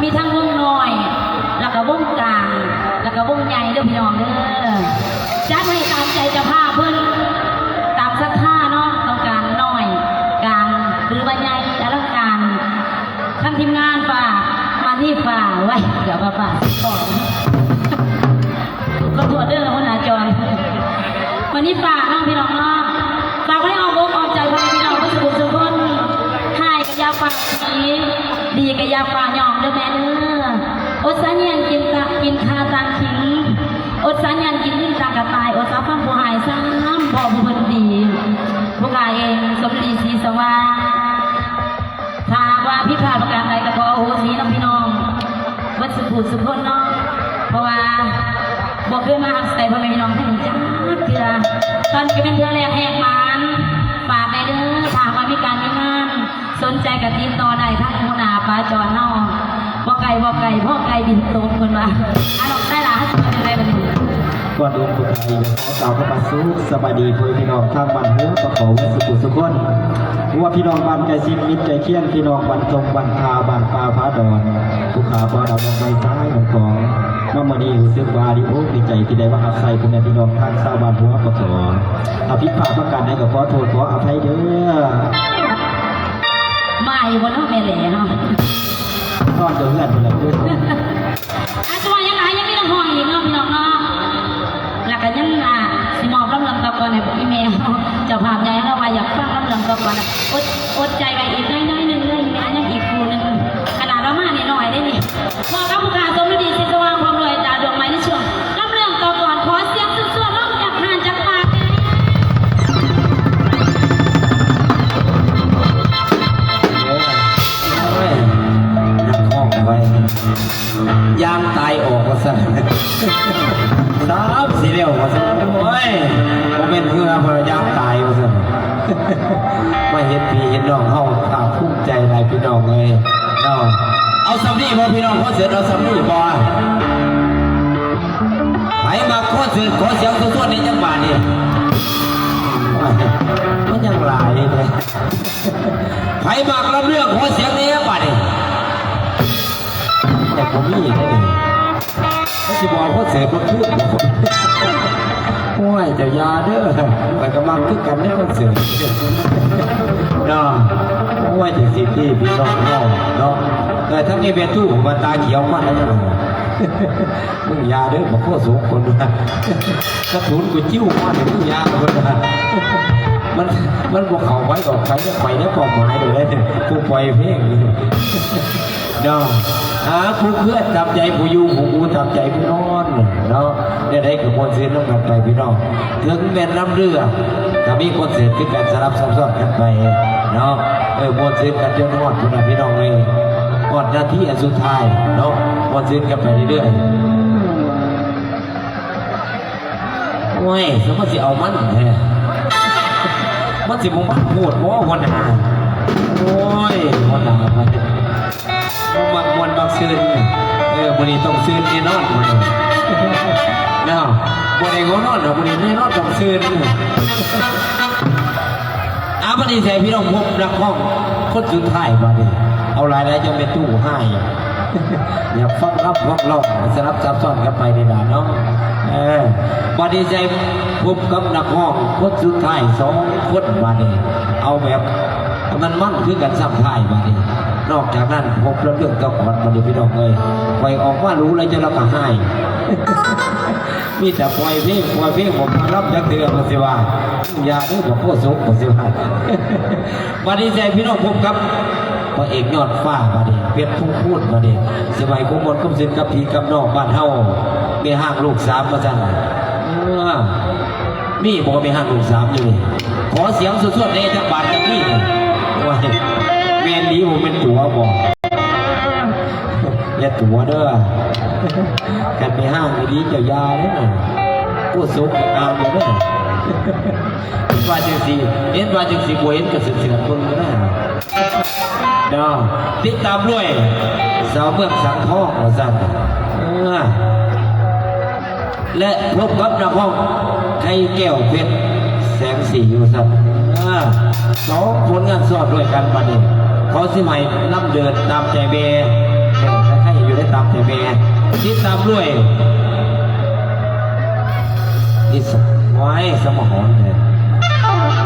มีทั้งวงน้อย แล้วก็วงกลาง แล้วก็วงใหญ่เด้อพี่น้องเด้อ จัดให้ตามใจเจ้าภาพเพิ่น ตามศรัทธาเนาะ ต้องการน้อย กลาง หรือว่าใหญ่ อลังการ ทั้งทีมงานฟ้า มณีฟ้า ไว้ เดี๋ยวว่าฟ้าสิบอก ขอโทษเด้อหัวหน้าจอน มณีฟ้าเนาะพี่น้องเนาะ ฝากไว้อ้อมอกอ้อมใจพ่อแม่พี่น้องเบิดสุขุสุขคน ร้ายก็อย่าฟ้าวหนี ดีก็อย่าฟ้าวย่องเด้อแม่เด้อ อดสาแยงกินตะ กินข่าต่างขิง อดสาแยงกินลิงต่างกระต่าย อดสาฟังผู้ฮ้าย ซ้ำพ้อผู้เพิ่นดี ผู้ข้าเอง สมดีศรีสว่าง ถ้าหากว่าผิดพลาดประการใดก็ขออโหสินำพี่น้องเบิดสุผู้สุคนเนาะ เพราะว่าบ่เคยมาอาศัยพ่อแม่พี่น้องทางนี้จักเทื่อ ตอนนี้ก็เป็นเทื่อแรกแหกหมาน ฝากแน่เด้อ ถ้าหากว่ามีการมีงาน สนใจก็ติดต่อได้ทางหัวหน้าป๋าจอนเฮา บ่ไกลบ่ไกล พอไกลบินตกเพิ่นว่า อ่ะ น้องชายหล้า ກ່ອນອື່ນ ຜູ້ຂ້າກໍຂໍກ່າວຄຳວ່າ ສຸກສະບາຍດີ ພໍ່ແມ່ພີ່ນ້ອງທາງບ້ານຫົວປະຂໍ ເບິດສູ່ຜູ້ສູ່ຄົນ, ບໍ່ວ່າພີ່ນ້ອງບ້ານໃກ້ຊິດມິດໃກ້ຄຽງ, ພີ່ນ້ອງບ້ານທົ່ງບ້ານຜາ ບ້ານປ່າຜາດອນ, ຜູ້ຂ້າບ່າວດາວ ດອກໄມ້ສາຍ ນ້ຳຂອງ ມາມື້ນີ້ຮູ້ສຶກວ່າດີອົກດີໃຈທີ່ໄດ້ມາຮັບໃຊ້ພໍ່ແມ່ພີ່ນ້ອງທາງຊາວບ້ານຫົວປະຂໍ. ຖ້າຜິດພາດປະການໃດກໍຂໍໂທດຂໍອະໄພເດີ. ມາຢູ່ບໍ່ເນາະແມ່ແຫຼເຮົາ? ນອນຢູ່ເຮືອນພຸ້ນແຫຼະ. ອາດຈະວ່າຍັງຫຼາຍ ຍັງມີລຳຮ້ອງອີກເນາະ ພີ່ນ້ອງເນາະ. ແລ້ວກໍຍັງ ອ່າ ຊິມອບລຳເລື່ອງຕໍ່ກ່ອນໃຫ້ອີ່ແມ່ເຮົາ ເຈົ້າພາບໃຫຍ່ເຮົາວ່າຢາກຟັງລຳເລື່ອງຕໍ່ກ່ອນ. ອົດ ອົດໃຈໄວ້ອີກໜ້ອຍໜຶ່ງເດີ ອີ່ແມ່ ຍັງອີກຄູ່ໜຶ່ງ. ຂະໜາດວ່າມານ້ອຍໆເດ້ນີ້. ພໍ້ກັບຜູ້ຂ້າ ສົມລະດີ ສີສະຫວ່າງ ພ້ອມດ້ວຍດາວດວງໃໝ່ ໃນຊ່ວງລຳເລື່ອງຕໍ່ກ່ອນ. ຂໍສຽງສວດໆ ຮ້ອງຈັກຫ່ານຈັກປາກແດ່. ເອີ ໂອ້ຍ ນັກຮ້ອງໄວ້ ຢ່າງຕາຍອອກວ່າຊັ້ນ ສາມຊິແລ້ວວ່າຊັ້ນ. ໂອ້ຍ ບໍ່ແມ່ນເຮືອ ບໍ່ຢ່າງຕາຍວ່າຊັ້ນ. ມາເຫັນພີ່ເຫັນນ້ອງເຮົາ ພາກພູມໃຈຫຼາຍ ພີ່ນ້ອງເອີຍເນາະ. ເອົາສ່ຳນີ້ບໍ່ ພີ່ນ້ອງຄອນເສີດ ເອົາສ່ຳນີ້ບໍ່? ໃຜມັກຄອນເສີດ ຂໍສຽງສວດໆ ແດ່ຈັກບາດນີ້. ມັນຍັງຫຼາຍເດ້. ໃຜມັກລຳເລື່ອງ ຂໍສຽງແດ່ບາດນີ້. ແຕ່ບໍ່ມີເດ້. ມັນຊິບອກຄອນເສີດບໍ່ຄືນບໍ່. ໂອ້ຍ ເຈົ້າຢ່າເດີ ຂ້ອຍກໍມັກຄືກັນເດ້ຄອນເສີດເນາະ. ໂອ້ຍ ຈັ່ງຊີ້ຕິ ພີ່ນ້ອງເຮົາເນາະ. ເອີ ທັງນີ້ແມ່ຕູ້ວ່າຕາຂຽວມາແລ້ວ. ມຶງຢ່າເດີ ບັກໂຄສົກ ເພິ່ນວ່າ ກະທຸນກູຈິ້ວມານີ້ ມຶງຢ່າ ເພິ່ນວ່າ. ມັນ ມັນບໍ່ເຂົ້າໄປອອກໄປ ໄປໃນຄວາມໝາຍໂດຍເດ້ ຜູ້ປ່ອຍເພງນີ້ເນາະ. ຫາຄູ່ເຄືອນຕາມໃຈຜູ້ຢູ່ ຄູ່ໝູ່ຕາມໃຈຜູ້ນອນເນາະ. ແນວໃດກໍມ່ວນຊື່ນນຳກັນໄປ ພີ່ນ້ອງ. ເຖິງແມ່ນນຳເຮືອ ກໍມີຄອນເສີດຄືກັນ ສະຫຼັບຊັບຊ້ອນກັນໄປເນາະ. ເອີ ມ່ວນຊື່ນກັນຈົນຮອດພຸ້ນນະ ພີ່ນ້ອງເອີຍ. ຮອດນາທີອັນສຸດທ້າຍເນາະ ມ່ວນຊື່ນກັນໄປເລື້ອຍໆ. ໂອ້ຍ ສະມາຊິເອົາມັນແທ້ ມັນຊິບໍ່ມັນໂພດບໍ່ ຫົວໜ້າ? ໂອ້ຍ ຫົວໜ້າມັນມັກມ່ວນມັກຊື່ນ. ເອີ ມື້ນີ້ຕ້ອງຊື່ນແນ່ນອນມື້ນີ້ເນາະ. ບໍ່ໄດ້ງົວນອນດອກ ມື້ນີ້ແນ່ນອນຕ້ອງຊື່ນ. ອາ ບັດນີ້ໃຫ້ພີ່ນ້ອງພົບນັກຮ້ອງຄົນສຸດທ້າຍບາດນີ້. ເອົາຫຼາຍໆ ຈັ່ງແມ່ຕູ້ຮ້າຍ ຢາກຟັງລຳຟັງຮ້ອງ ສະຫຼັບຊັບຊ້ອນກັນໄປນີ້ລະເນາະ. ເອີ ບັດນີ້ໃຫ້ພົບກັບນັກຮ້ອງຄົນສຸດທ້າຍສອງຄົນບາດນີ້. ເອົາແບບມັນໆ ຄືກັນຊ້ຳທ້າຍບາດນີ້. ນອກຈາກນັ້ນພົບລະເລື່ອງຕະກອນບາດນີ້ ພີ່ນ້ອງເອີຍ. ຂ້ອຍອອກມາຮູ້ແລ້ວ ເຈົ້າລາວກໍຮ້າຍ. ມີແຕ່ປ່ອຍເພງ ປ່ອຍເພງ ບໍ່ຟັງລຳຈັກເທື່ອ ເພິ່ນຊິວ່າ. ຢ່າເດີ ບໍ່ໂຄສົກ ເພິ່ນຊິວ່າ. ບັດນີ້ໃຫ້ພີ່ນ້ອງພົບກັບພະເອກຍອດຟ້າບາດນີ້ ເພັດພູຄູນບາດນີ້. ຊິໄວ້ຄວາມມ່ວນຄວາມຊື່ນກັບພີ່ກັບນ້ອງບ້ານເຮົາ ແມ່ຮ້າງລູກສາມວ່າຊັ້ນ. ເອີ ມີບໍ່ແມ່ຮ້າງລູກສາມຢູ່ນີ້? ຂໍສຽງສວດໆ ແດ່ຈັກບາດຈັກທີ. ໂອ້ຍ ແມ່ນອີ່ຫຼີບໍ່ ແມ່ນຕົວະບໍ່? ຢ່າຕົວະເດີ ຄັນແມ່ຮ້າງອີ່ຫຼີເຈົ້າຢ່າເດີ. ໂອ້ ສົກອານເດີ. ເຫັນວ່າຈັ່ງຊີ້ ເຫັນວ່າຈັ່ງຊີ້ ບໍ່ເຫັນກໍເສືອກເບິ່ງກໍໄດ້ເນາະ. ຕິດຕາມດ້ວຍສາວເມືອງສັງທອງວ່າຊັ້ນ. ເອີ ແລະ ພົບກັບນັກຮ້ອງໄກ່ແກ້ວ ເພັດແສງສີ ວ່າຊັ້ນ. ເອີ ສອງຜົນງານຊ້ອນດ້ວຍກັນບາດນີ້. ຂໍຊິໃຫ້ນຳເດີນຕາມໃຈແມ່ ໃຫ້ຢູ່ໄດ້ຕາມໃຈແມ່. ຕິດຕາມດ້ວຍ ນີ້ສະ ຫວາຍ ສະມາຫອນແທ້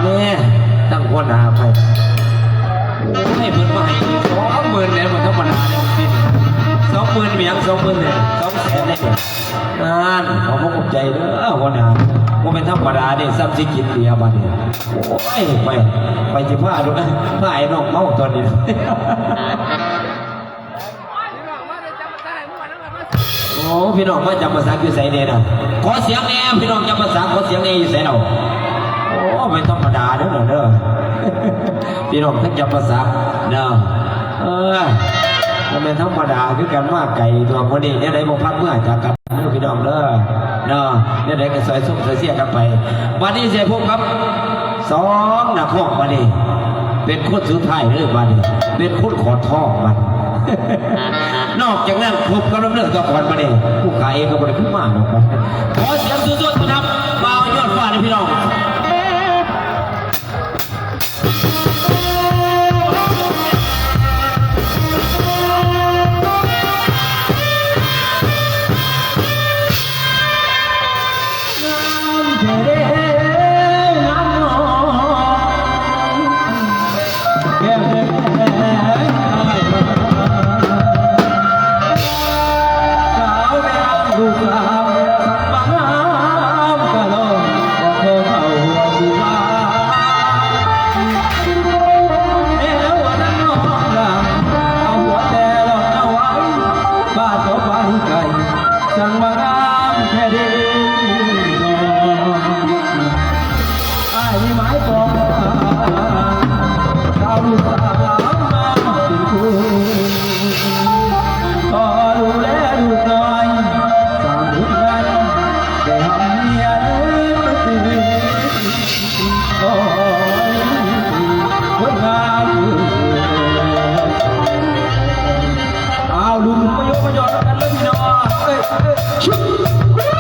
ແນ່ ຕັ້ງຫົວໜ້າໄປ. ໂອ້ຍ ເພິ່ນມາໃຫ້ສອງໝື່ນແລ້ວ ບໍ່ທຳມະດາເດ້ ສອງໝື່ນແມ່ນຫຍັງ ສອງໝື່ນແລ້ວ ສອງແສນແລ້ວ. ນັ້ນ ຂໍຂອບໃຈເດີຫົວໜ້າ ບໍ່ແມ່ນທຳມະດາເດ້ ສ່ຳຊິກິນເບຍບາດນີ້. ໂອ້ຍ ໄປ ໄປຊິພາ ພາໄອ້ນ້ອງເມົາຕອນນີ້. ໂອ້ ພີ່ນ້ອງມາຈຳປາສັກຢູ່ໃສແດ່ນະ? ຂໍສຽງແດ່ ພີ່ນ້ອງຈຳປາສັກ ຂໍສຽງແດ່ ຢູ່ໃສເນາະ? ໂອ້ ບໍ່ທຳມະດາເດີເນາະເດີ ພີ່ນ້ອງທັງຈຳປາສັກເນາະ. ເອີ ບໍ່ແມ່ນທຳມະດາຄືກັນ ມາໄກຕົວະ ມື້ນີ້ແນວໃດບໍ່ພັກເມືອຈາກກັນເດີ ພີ່ນ້ອງເດີເນາະ. ແນວໃດກໍຊ່ອຍຊົມຊ່ອຍເຊຍກັນໄປ. ບັດນີ້ຊິພົບກັບສອງນັກຮ້ອງ ບັດນີ້ເປັນຄົນສຸດທ້າຍເດີ ບັດນີ້ເປັນຄົນຂອດທ້ອງບັດ. ນອກຈາກນັ້ນ ພົບກັບລຳເລີດຕະກອນມານີ້ ຜູ້ຂາຍເອງກໍບໍ່ໄດ້ຄືມາດອກ. ຂໍສຽງສວດໆ ນຳບ່າວຍອດຟ້າເດີພີ່ນ້ອງ. ອ້າວ ລຸ້ນປະໂຍກປະຢອນກັນເລີຍພີ່ນ້ອງ. ເອີ ເອີ ຊຶບ ເອີ.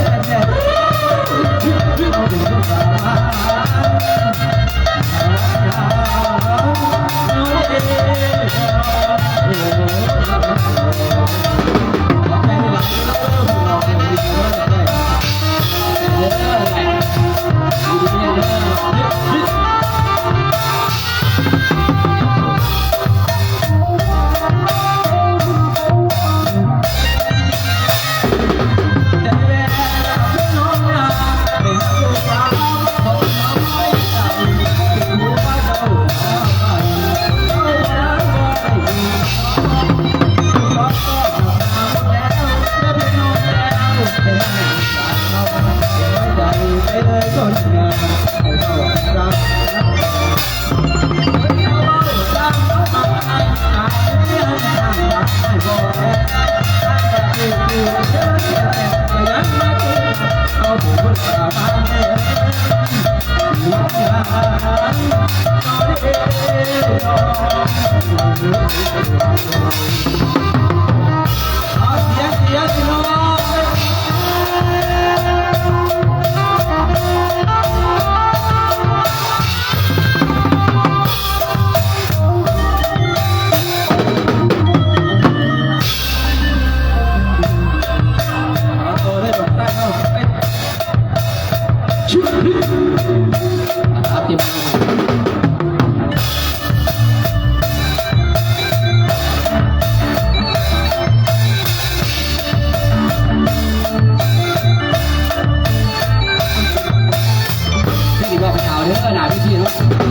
ເ ເອົາເດີ ໜ້າເວທີເນາ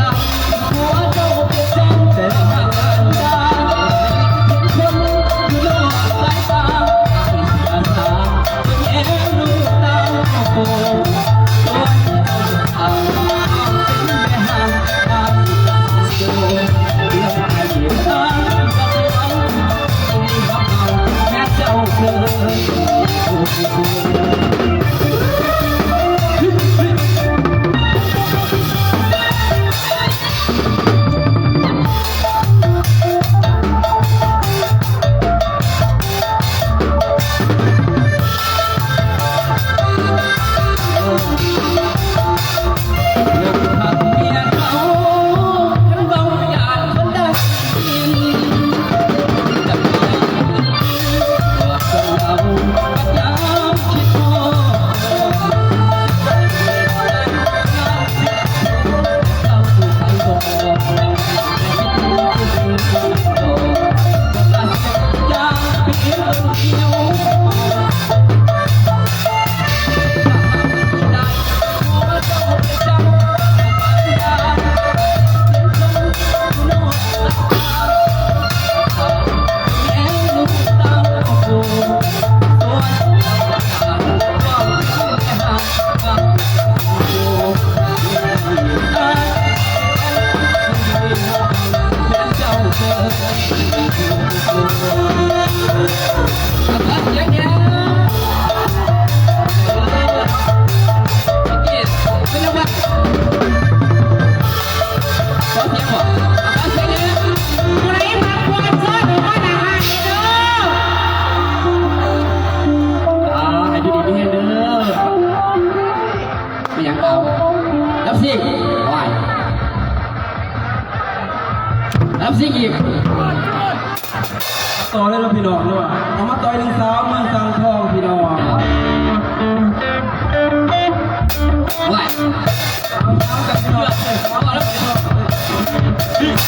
ະ. ຊິງອີກ ຕໍ່ເລີຍເນາະພີ່ນ້ອງເນາະ ເອົາມາຕໍ່ອີກໜຶ່ງສາວເມືອງສັງທອງພີ່ນ້ອງ ວ້າຍ ເອົາ ເອົາກັນພີ່ນ້ອງ ເອົາແລ້ວພີ່ນ້ອງ.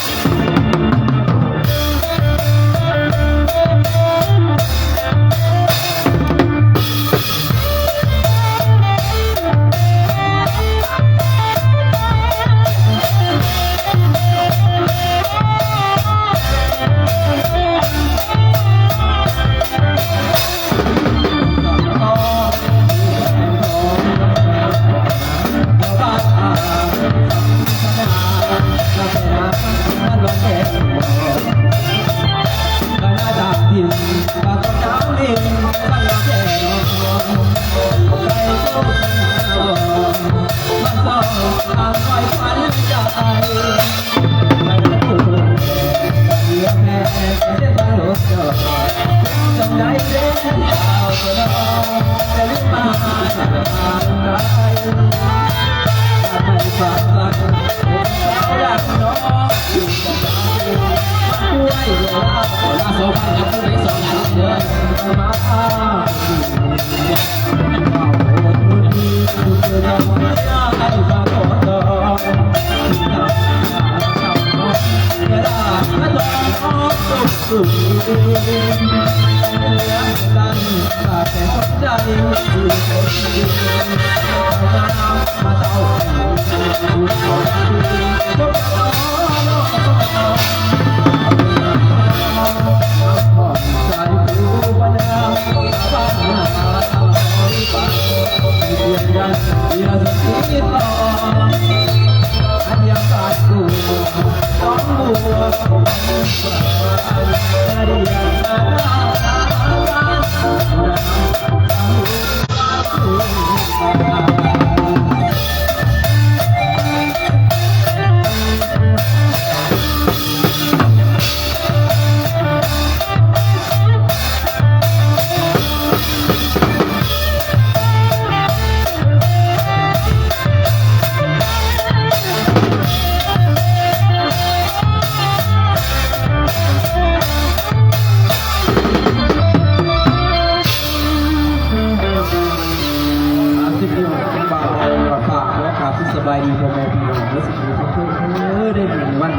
ສະບາຍດີພໍ່ແມ່ພີ່ນ້ອງເບິດສຸຂູທຸກຄົນເດີ ໄດ້ເປັນວັນ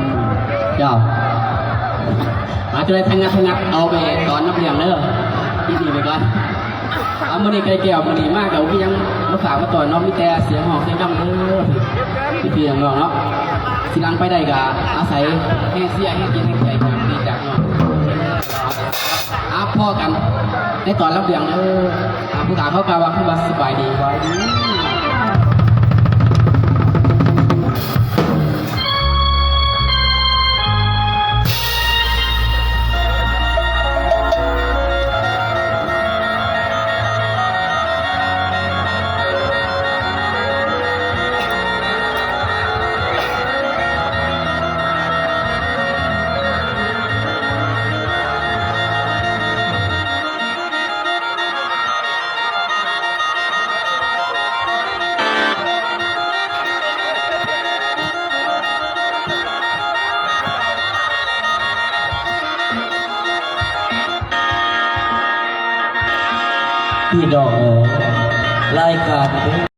ເຈົ້າ ມາ ຈະໄດ້ທັງງັດທັງງັດ ເອົາໄປຕອນນັບຮຽງເດີ ປິດນີ້ໄປກ່ອນ. ເອົາ ມື້ນີ້ໄກ່ແກ້ວ ມື້ນີ້ມາກໍບໍ່ມີຫຍັງມາຝາກມາຕ້ອນເນາະ ມີແຕ່ສຽງຮ້ອງສຽງດຳເດີ ພີ່ໆນ້ອງໆເນາະ ຊິຫຼັງໄປໄດ້ກໍອາໄສແຮງເຊຍ ແຮງຈິດແຮງໃຈ ຈາກພີ່ຈາກນ້ອງ. ອ່າ ພໍ້ກັນໃນຕອນລຳລຽງເດີ. ອ່າ ຜູ້ກາງເຮົາກ່າວວ່າ ຄືວ່າສະບາຍດີ ສະບາຍດີ. ພີ່ນ້ອງເອີຍ ລາຍການ